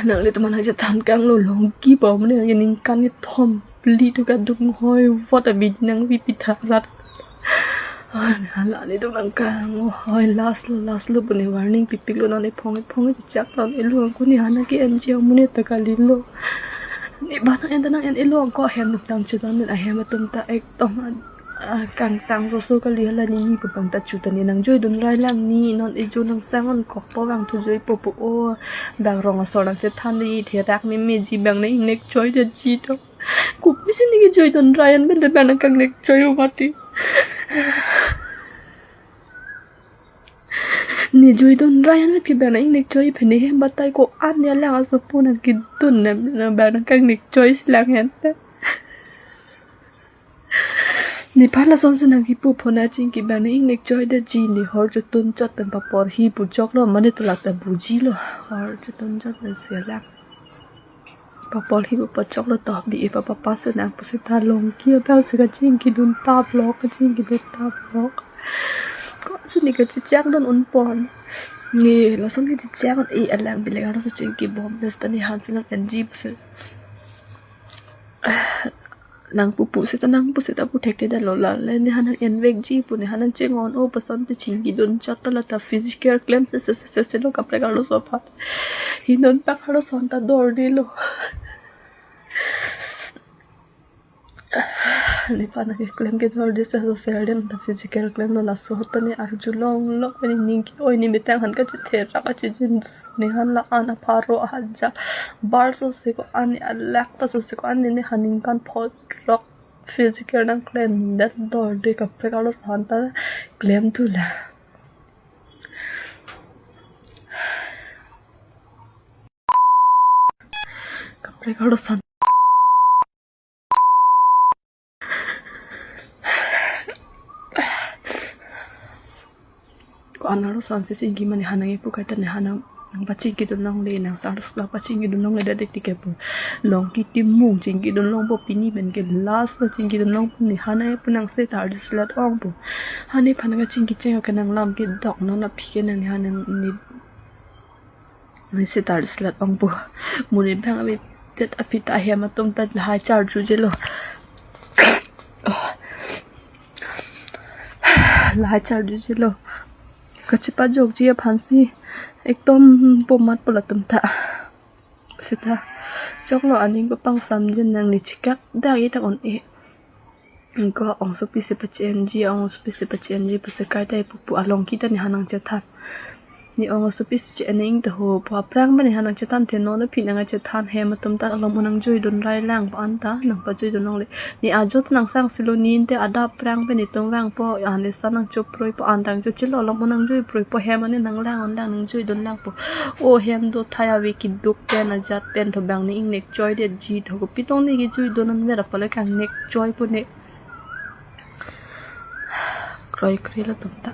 Nanglitum aphan nangchethan kanglo, longki bom ne ningkan kethom phli tu kadung hoi vot abidi nangpi pitha rat. Hala ne dong nangkang hoi, last lo, last lo pu ne warning pipik lo, non ephong ephong chechak non elo angko, ne han ke enji amonit ta kali lo. Ne ba nang en ta nang en elo angko, ahem nuk tang chedan den, ahem atum ta ekdom a, a, kangtang soso kali, hala ne ni pu bang ta chu ta ne nangjui dun rai lang, ne non ejo nangsang onkok po, bang thu jui po pu o. Bang rong asor nangchethan ri, therak memeji bang ne ingnek choidetji to. Kopisi ne kejui dun rai an pen le bang nangkangnek choi o mati. Ne jui dun rai an pen ke bang nang ingnek choi, phe ne hem batai, ko-an ne alang asopo nangkedun ne, ne bang nangkangnek choisi lang hen ta. Nephan lasonsi nangkipu, phone chingki bang nang ingnek choidetji, ne hor chotun chot pen papor hi pu choklo, mane tulak ta buji lo, hor chotun chot pen selang. Papor hi pu pachoklo to, B A pa papa si nang pusita longki abang si kachingki dun tap lo, kachingki dun tap lo. Ko-ansi ne kachechak dun un pon. Ne lason kachechak un-e, alang bilek arloso chingki bom des ta ne hansi nang enji pusi. Nang pupu sita, nang pu sita pu thekthedetlo, la le ne han nang envekji pu, ne han nang chengon o pu asonte chingki dun chot ta la ta physical klem se se se se lo kaprek arloso aphan. Hi non pak arloso an ta dordelo. Nephan ke klem ke dorde se, so sel den ta physical klemlo, laso ta ne arjulong lok, ne ning ke-oi, ne metang han kachetherak kachejin, ne han la-an apharo ahajar bar sose ko-an, ne alakh ta sose ko-an, ne, ne han ningkan phongo rok physical nangklemdet dorde, kaprek arloso an ta klemthu la. Kaprek arloso an. Ko-an arloso ansi chingki ma, ne han nang epu kaita, ne han nang, nangpachingki dun longle, nang sa arloso pachingki dun longledet tike pu. Longki timung chingki dun longpo, pini pen ke last lo chingki dun longpo, ne han nang epu, nang seta arloso lat ongpo. Nephan kachingki cheng ke nang lam kedok non aphi ke nang, ne han nang ne Nang seta arloso lat ongpo. Monit bang avedet aphi ta ahem atum ta lahai charjujelo. Lahai charjujelo. Kachepajokji aphansi ekdom pomat po latum ta. Seta choklo, aning papangsamjin, nang ne chikak dak itak un-e. Ko ongsopi si pachi-enji, ongsopi si pachi-enji pusi kaita epupu, alongki ta ne han nangchethan. Ne ong asopi si che-ening ta ho pu aphrang pen ne ha nangchethan the, non aphi nangchethan, hem atum ta alom un nangjui dun rai lang pu anta nangpajui dun longle. Ne ajo ta nangsang silo, ne inte adap aphrang pen netum vangpo, an ne sa nangchoproi po, an tang cho chilo, alom un nangjui proi po, hem an ne nanglang un lang nangjui dun lang po. O hem do thai ave keduk pen ajat pen tho bang ne ingnek choi detji tho, kopi tong ne kejui dun an vera pale kangnek choi po ne. Kroikre latum ta.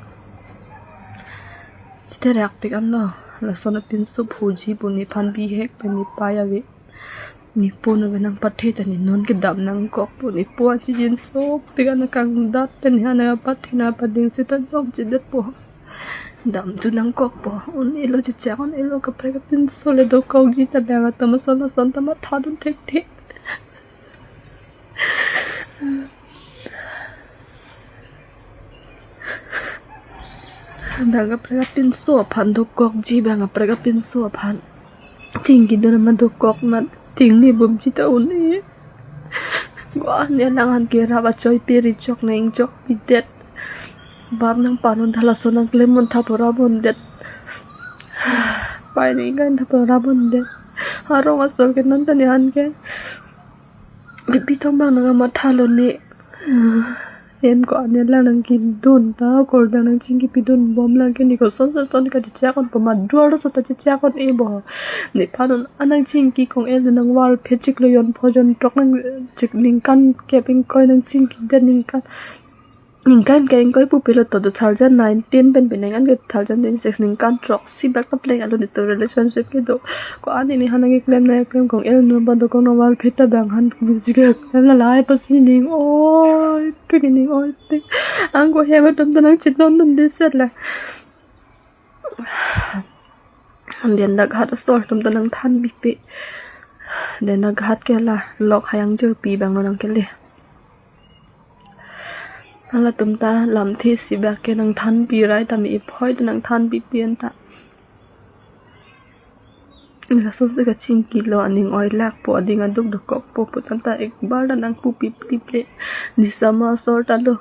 Sithe rakpik anlo, lason apinso phuji pu nephan bihek pen nepei ave. Nepo nave nangpathe ta ne non kedam nangkok po, nepo achi jin sopik an kangdat pen ne ha nangpathe nangpading sita jongjedet po. Dam tu nangkok po, un-elo chechak, un-elo kaprek apinso le dokokji ta bang atum ason ason ta matha dun thekthe. Bang kaprek apinso aphan dokokji, bang kaprek apinso aphan. Chingki dun ma dokok ma, tingni bumji ta un-e. Gua ne lang an ke rap achoi peri chok neng chok pidet. Bap nangpan un tha, lason nangklem un tha pura bondet. Pei ningkan tha pura bondet. Arong asor ke non ta ne an ke. Pipi tong bang nangmatha lo ne. Hem ko an ne lang nangkedun ta, kordang nangchingkipi dun bom lang ke, ne koson son son kachechak un po, ma duar so ta chechak un-e bo. Nephan un an nangchingki kong-el nangvarphe chiklo jon pho jon throk nang chik ningkan kep ingkoi nangchingkidet, ningkan ningkan ke ingkoi pupe lo to, two thousand nineteen pen penang an ke two thousand twenty-six, ningkan throksi bak kapleng alo netum relationship kedo. Ko an ne ha nangkeklem nangkeklem kong-el non bang dokok nangvarphe ta bang han busy keklem la lahai pasi ning oi pik, ning oi pik. Ang ko hem atum ta nangchetong dun deset la. Dendak hat asor atum ta nangthan pipe. Dendak hat ke la lok hayang jirpi bang lo nangkele. Halatum ta lamthe si bak ke nangthanpi rai tame, iphoi ta nangthanpipe anta. Lason si kachingkilo, aning oi lak po, ading aduk dokok po pu tanta ekbar ta nangpupi pliple. Nisama asor ta lo.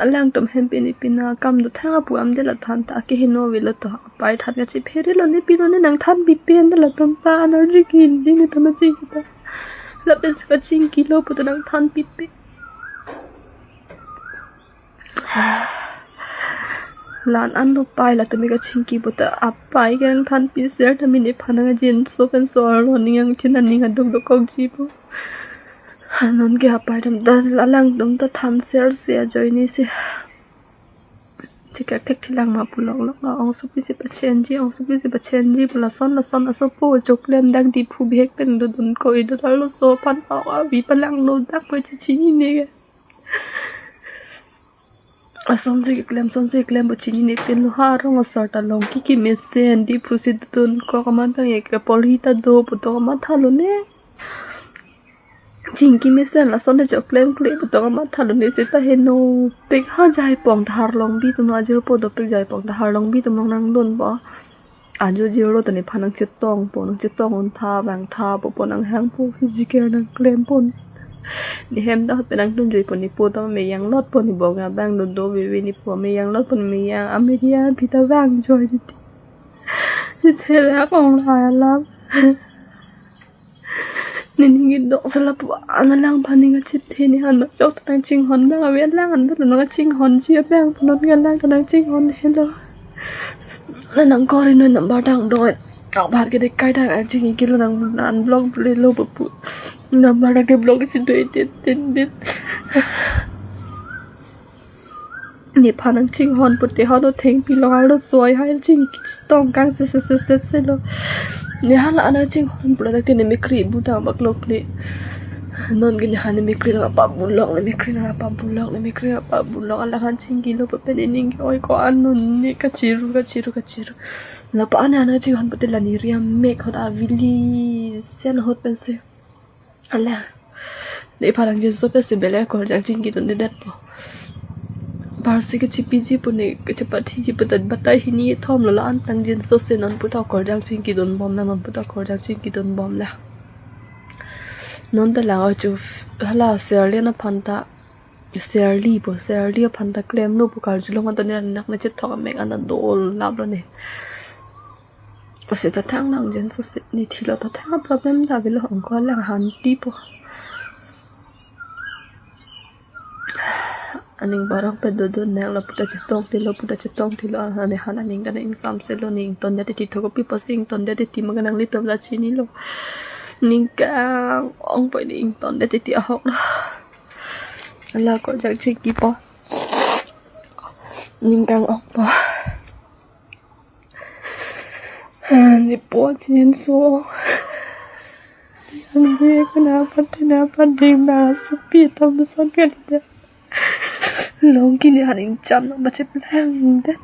Alangtum hem pini pina kam do thang apu am de la than ta akeheno avelo to. Apei than kachephere lo ne, pilo ne nangthanpipe anta, latum ta energy ke hindi netum achingki ta. Lapen si kachingkilo pu ta nangthanpipe. La-an an lo pei, latum ke kachingki pu ta apei ke nangthanpi ser ta mene phan nang ajinso pen so arlo ning angthin aning aduk dokokji po. Non ke apei atum ta, alangtum ta than ser se ajoine si. Chikak thek thilang ma pulok lok la, ongsopi si pachenji, ongsopi si pachenji pu lason lason asopo choklem dak Diphu bihek pen dodun ko, ido arloso aphan avi palang lo dak po, chechinine ke. Ason si keklem, son si keklem pu chinine pen lo, ha arong asor ta long kiki mesen Diphu si dodun ko, kamatha ke polhi ta do pu to kamatha lo ne. Chingki mesen lason ta choklem kle pu to kamatha lo ne, seta henopik ha Jaipong ta Harlongbi atum lo, ajirpo dopik Jaipong ta Harlongbi atum lo nangdun po. Ajo jirlo ta nephan nangchetong po, nangchetong un tha bang tha po, po nanghang po, physical nangklem po. Ne hem ta hot pen nangdunjui po, nepo ta meyang lot po, ne bong abang do do veve, nepo meyang lot po, ne meyang amedia pita vang joi titi. Sithe la kong la alam. Ne ning kedok sala pu an alang aphan ning kachethe, ne han ma chok ta nangchinghon bang ave, alang an ta nangchinghonji abang pu non ke alang ta nangchinghon helo. La nang kori noi number dang doi. Kau bhar ke de kai dang ang chingkilo nang an block le lo pu pu. Number dang ke block si doi tin tin tin. Nephan nangchinghon pute hano thengpi long arloso hai chingki tong kang se se se se se lo. Ne hala nangchinghon pula dak ne mekri bu dang bak lok le. Non ke ne han ne mekri nangpabulok, ne mekri nangpabulok, ne mekri nangpabulok, alangphan chingkilo pu pen ne ning ke oi ko an non ne kachiru kachiru kachiru. Lapu an nangchinghon pute la ne riam mek hot avili sen hot pen se. Ala. Nephan nangchinghon pensi bele akorjang chingkidundedet po. Parsi kachepiji pu ne kachepathiji pu ta batai hini thom lo, la-an ta jinso se non pu ta akorjang chingkidun bom la, non pu ta akorjang chingkidun bom la. Non ta lang oi chu hala Serli aphan ta, Serli po, Serli aphan ta klemlo pu karjulong anta ne anak nangchethok amek anta dol lap lo ne. Seta thang nang jen so se ni thilo ta thang problem ta avelo, ongko alang hantipo. Aning barang pe dodon nang lapu ta chetong thilo, pu ta chetong thilo, aning han aning kan ingsamselo, ne ingtondet titi thok kopi pusi ingtondet titi ma kanang litum ta chinilo. Ning kang-ong po, ne ingtondet titi ahok lo. Ala ko jak chingkipo. Ning kang-ong po. Nepo chinso. Yang bi kena pati na pati na sepi tam son kan dia. Longki ne haning cham nang bache plang den.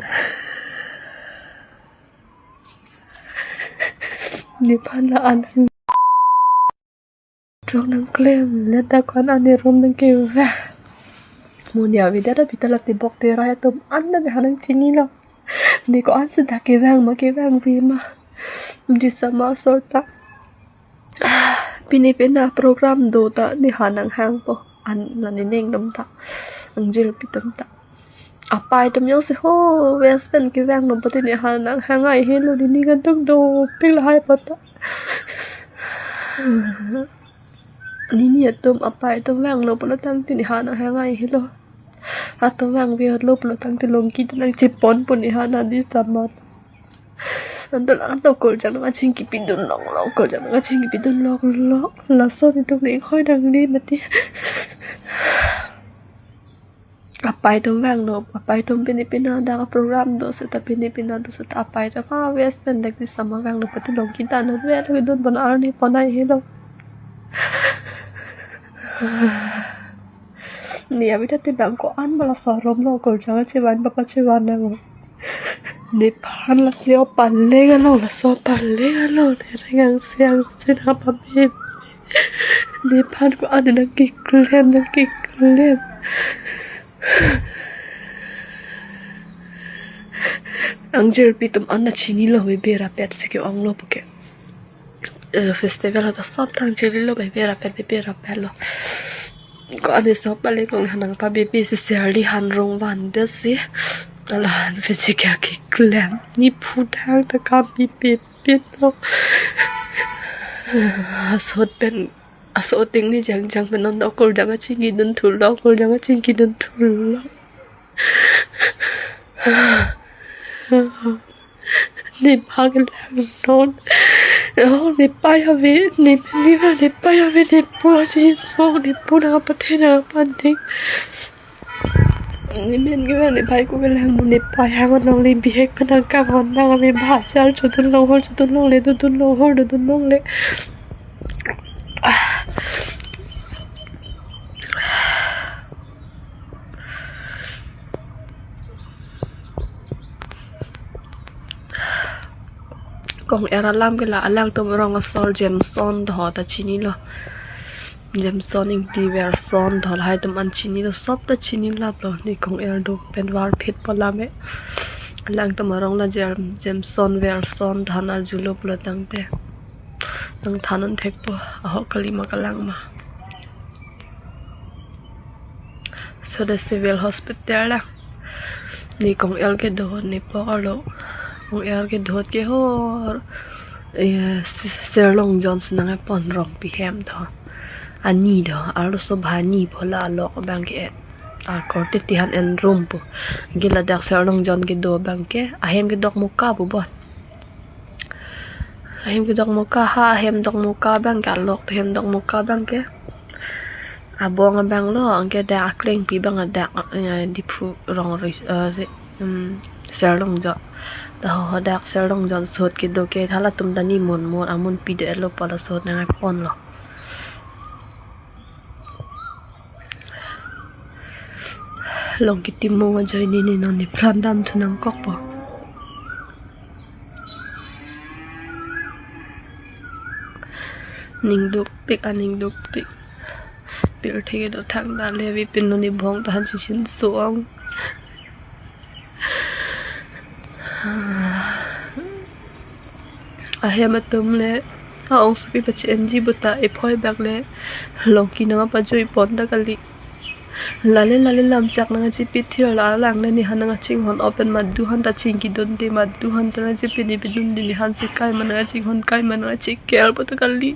Nephan la an. Trok nang klemlet ta ko-an an ne room nang kevang. Mo ne avedet ta pita la tebok terai atum an ta be hanang chinilo. Ne ko-an seta kevang ma kevangve ma. Disa ma sorta. Pine pena program do ta ne hanang hangpo. An la ne neng dam ta. Angjirpi atum ta. Apai atum jongsi ho wes pen kevanglo pute ne hanang hang ai helo, ne ning kangtung dopik lahai pata. Nini atum apai atum vanglo pulo tangte ne hanang hang ai helo. Atum vangvelo pulo tangte Longki ta nang cheponpo ne han adi samat. Anto lang to kol jang nang chingkipidun longlong, kol jang nang chingkipidun longlong. Lason itum ne hoi dang ne mati. Apai atum vanglo, apai atum pine pena dak program do seta pine pena do seta apai atum ha wes pen dak disa ma vanglo pute Longki ta non vel kedun pon arni pon ai helo. Ne avi ta te bang ko-an ma laso room lo kol jang chevan papa chevan nang. Nephan lasi o paleng along, laso paleng along ne reng angse angse nang pame. Nephan ko-an nang keklem nang keklem. Angjirpi atum an ta chinilo, bebe rapet si ke-onglo puke. Eh, festival ta sop thang chinilo, bebe rapet bebe rapet lo. Ko-an ne sop pale kong hanang pabebe si serli han rong van de si. Ala han pe si kya keklem. Nephu thang ta kam pipit pit lo. Asot pen, asot ting ni jang jang pen non do kol jang achingkidun thulo, kol jang achingkidun thulo. Nephan kelang non. Oh, nepai ave, ne pini na nepai ave, nepo chinso, nepo nang pathe nang panding. Ne men kevang nepai ko kelang non, nepai hang along le bihek pen nang kang hon nang ave, bhai chal chodun long hor chodun longle, dodun long hor dodun longle. Ah. Kong-er alam ke la, alangtum rong asor Jameson do ta chinilo. Jameson Ingti Verson do lahai atum an chinilo, sop ta chinilaplo, ne kong-er do pen varphit po lam e. Alangtum arong la Jam-, Jameson Verson do nang arjulo pulo tangte nang than un thekpo, ahok kali ma kelang ma. So the civil hospital la. Ne kong-er kedo, nepo arlo. Kong-er kedo ke hor. Eh, Serlongjon si nang epon Rongpi hem do. Ani do, arloso bhani po la alok abang ke. Akorte tihan en room po. Ke ladak Serlongjon kedo abang ke. Ahem kedok Muka po bon. Ahem kedok Muka ha, ahem dok Muka abang ke, alok ahem dok Muka abang ke. Abong abang lo, anke dak aklengpi abang dak, eh, Diphu rong ri, eh, ri, um, Serlongjon. Dak ho, ho dak Serlongjon sot kedo ke, halatum ta ne mon mon, amun pi do-etlo pu la sot nang ponlo. Longki Timung ajoine ne non nepran damthu nangkokpo. Ning dukpik, aning dukpik. Pirthe kedo thangta le avi pin lo, ne bhong ta han chinso-ong. Ahem atum le, a-ongsopi pachi-enji puta ephoi bak le, Longki nang apajoi pon ta kali. Lale lale lam chak nangchepithir la alang le nehan nangchinghon open madu han ta chingki dunde, madu han ta nangchepini pidunde, nehan si kai ma nangchinghon kai ma nangcheker pu ta kali.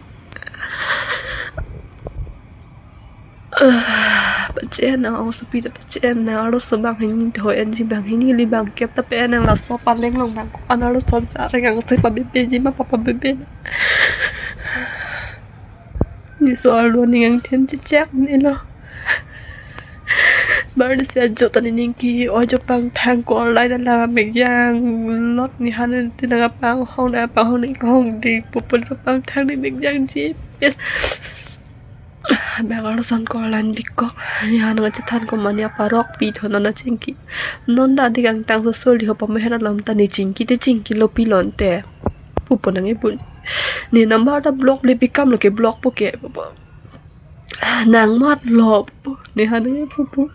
Ah, pache nang ong sopi ta pache nang, arloso bang hini, ho enji bang hini, li bang kep ta pe nang, laso paleng long nang ko-an arloso sa reng ang se pabebeji ma pa pabebeji. Neso arlo ning angthin chechek nelo. Bar ni si ajo ta nening ke-oi jo pangthang ko online alam mekyang lot, nehan ti nangpanghong nangpanghong ning hong di pupun pangthang ni mekyang ji. Bang arloson ko online bikok, nehan nangchethan ko mane aparok pi tho non nangchingki. Non ta dik angtang sosol di ho pameher alam ta ne chingki te chingkilo pi lonte. Pupo nang ipun. Ne number ta block le bikam lo ke block po ke. Nang mat lo pupo. Nehan nang pupo.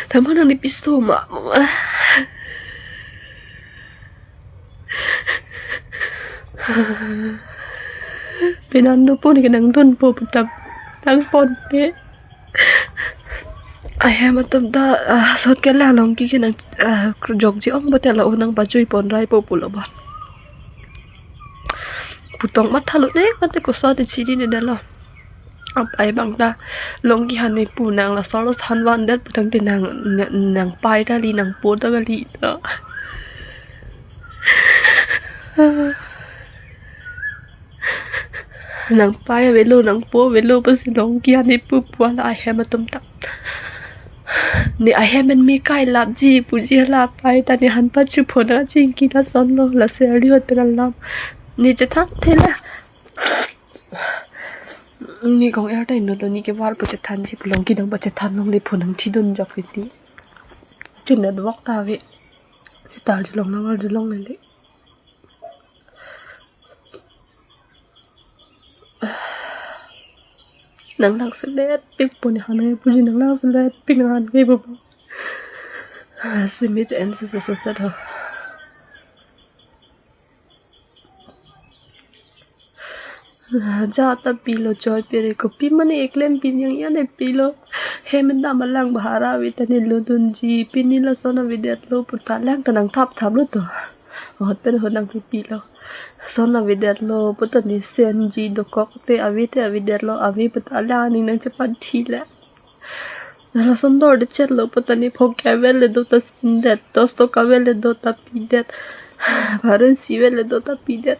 Tama nang ni piso ma. Pinan do po ne ke nangdunpo pu ta nangponpe. Ahem atum ta, ah, sot ke la Longki ke nang, ah, jokji ong bote la o nangpajui pon raipo pulo bon. Putong matha lo ne mate koso te chiri ne dalo. Apai bang ta Longki han ne pu nang laso arloso han vandet pu tangte nang, nang, nangpai ta li nangpo ta kali ta. Nangpai avelo nangpo avelo pusi Longki han ne pu pu la ahem atum ta. Ne ahem en me kai lapji puji la pai ta nehan pachu pho nangchingki lason lo la serli hot pen alam. Ne chethan thela. Ne kong er ta inut lo ne ke var pu chethanji pu Longki dang pachethan longle pho nangthidun jok iti. Chun network ta ave. Sitar julong nang var julong lele. Nang lang selet pik pu nehan nang puji nang lang selet pik nehan ke pupo. Simit en se se se se tho. Ja ta pilo choi pere kopi mane eklem pin yang ya ne pilo. Hem dam alang bahara ave ta ne lodunji pini lason avedetlo pu ta lang ta nangthap thap lo to. Hot pen hot nangpipilo. Son avedetlo pu ta ne senji dokok te ave te avedetlo ave pu ta lang ning nangchepanthi le. Lason dor de chetlo pu ta ne phok ke avel le do ta sendet, tostok avel le do ta pidet. Pharo isi avel le do ta pidet.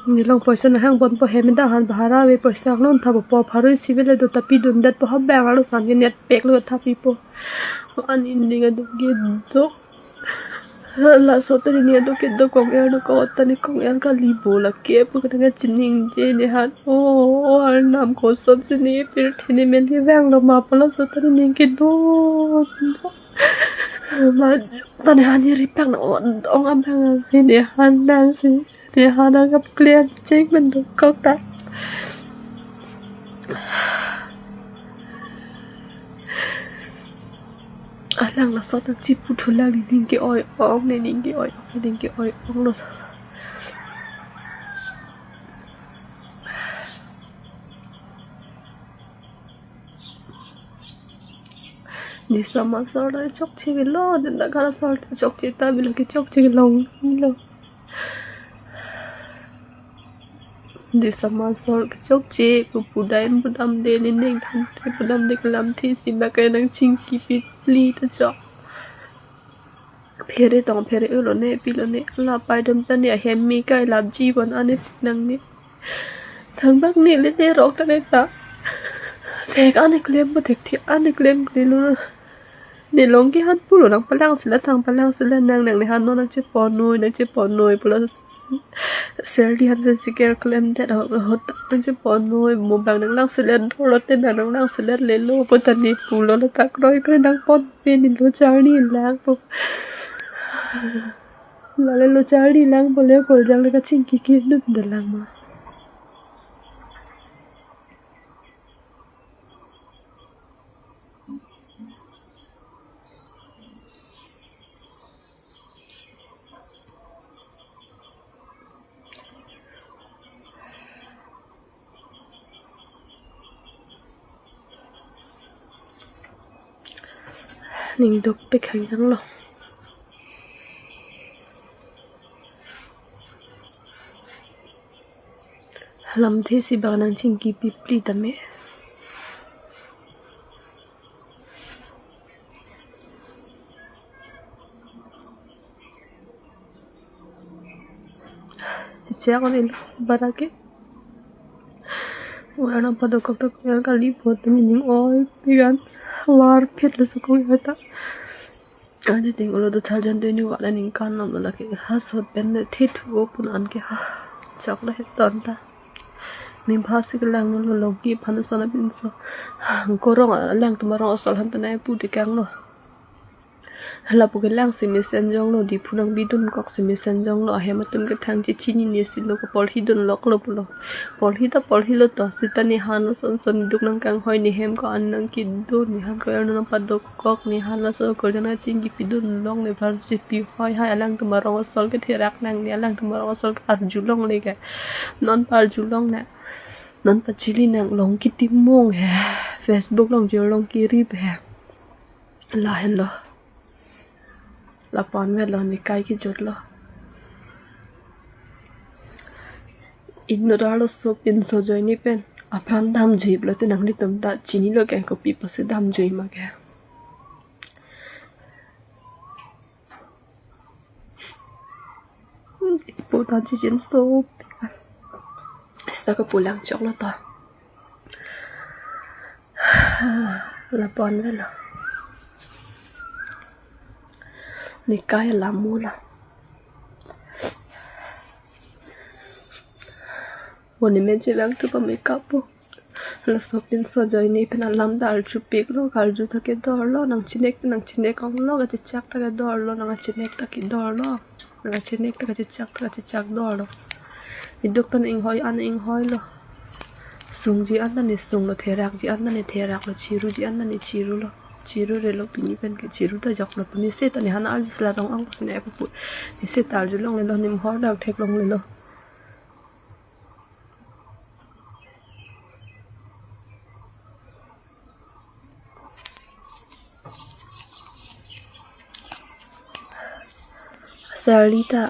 Ne long poisa nahang ponpo hem dang han bahara ave poisa nang lon thap po pharo isi avel le do ta pidundet po ha bang arloson ke net pack lo thapipo. An inding aduk ke duk. Laso ta ne aduk ke duk kong er duk ko ta ne kong er kali bo la ke pu ka nang chiningje nehan. O, o arnam koson si ne pirthe ne men ke vanglo ma pu laso ta ne ke duk. Ma ta nehan ne ripak nang ong ong abang ave nehan nang si. Nehan nang kap klem cheng pen dokok ta. Alang laso ta chipu thulang nening ke-oi ong nening ke-oi ong nening ke-oi ong laso. Ne sama sor ta chokche velo, ne ta kara sor ta chokche ta bilo ke chokche long lo. Ne sama sor ke chokche pu pudam pudam de ne neng than te pudam de kelam thi si ba ke nangchingki pi pli ta chok. Phere tong phere ulo ne pilo ne la pai dam ta ne ahem me kai lapji bon ane nang ne. Thangbak ne le ne rok ta ne ta. Thek ane klem bo thek thi ane klem klem lo. Ne Longki han pulo nangpalang sila thang palang sila nang nang nehan non nangcheponnoi nangcheponnoi pulo. Serli han ta siker klemdet ahut ahut nangcheponnoi mo bang nanglang selet dolo te bang nanglang selet lelo pu ta ne pulo ladak kroi kroi nangponpe ne lo charli lang po. Lale lo charli lang po le koljang le kachingki ke dum de lang ma. Ning duk pek hang yang lo. Lamthe si bang nangchingki pipli tame. Chichak on ilo barake. Wala padokok tok yang kali buat ni ning oi pigan. War phet lo sukung ya ta. Aji ting ulo do thal jan do ni wala ning kan nam lake ha sot pen ne thit ho pun an ke ha. Chak la het ton ta. Ni bha si kelang lo logi phan son apinso. Korong alang tum arong asol han ta nai pu de kang lo. Lapu kelang si mesen jong lo, Diphu nang bidun kok si mesen jong lo, ahem atum ke thang chechini ne si lo, kapolhi dun lok lo pulo. Polhi ta polhi lo to, sita ne han lo son son duk nang kanghoi ne hem ko an nang kidun, ne han ko er nang padokok, ne han lo so ko jana chingki pidun long ne bhar si pi hoi hai alang tum arong asol ke therak nang ne, alang tum arong asol ke arjulong le ke. Non pa arjulong ne. Non pa chili nang long kitimung he. Facebook long jor long kirip he. Lahen lo. Lapu-an vet lo, ne kai kijut lo. Inut arloso pinso ajoine pen apran damjui pulote nanglitum ta chini lo ke, kopi pusi damjui ma ke. Hmm, ipo ta chichin so. Sita kapulang chok lo ta. Lapu-an vet lo. Ne kai alam mo la. Bo ne men chevang tu pa makeup po. Laso pinso ajoine pen alam ta arjupik lo, karju ta kedor lo, nang chinek ta nang chinek ong lo, kachechak ta kedor lo, nang chinek ta kedor lo. Nang chinek ta kachechak ta kachechak dor lo. Iduk ta inghoi an inghoi lo. Sungji an ta ne sung lo, therakji an ta ne therak lo, chiruji an ta ne chiru lo. Chiru re lo pini pen ke chiru ta jok lo pu ne seta ne han arju sela tong ang pusi ne pu pu. Ne seta arjulong le lo, nim hor dak thek long le lo. Serli ta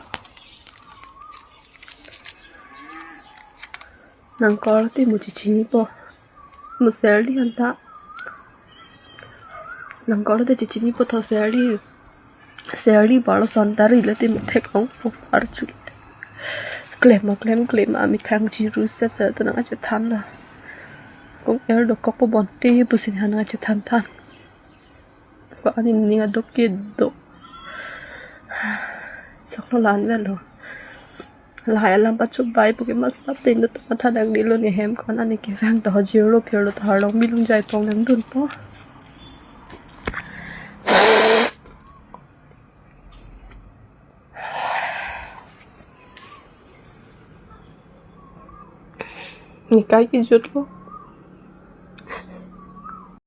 nang kor ti mo chichini po. Mo Serli anta. Nang kor ti chichini po tho Serli. Serli balo son ta ri le ti mo thek ong po arju. Klem ma klem klem ma methang chiru set set ta nang achethan lo. Kong er dokok po bonte pusi ne han nang achethan than. Ko ani ning adok kedo. Chok lo, la-an vet lo. Lahai alam pachobai pu ke masa pe inut matha dang di lo, ne hem ko-an ani kevang ta ho jir lo phir lo ta harlong bilung jai pong nang dun po. Ne kai kijut lo.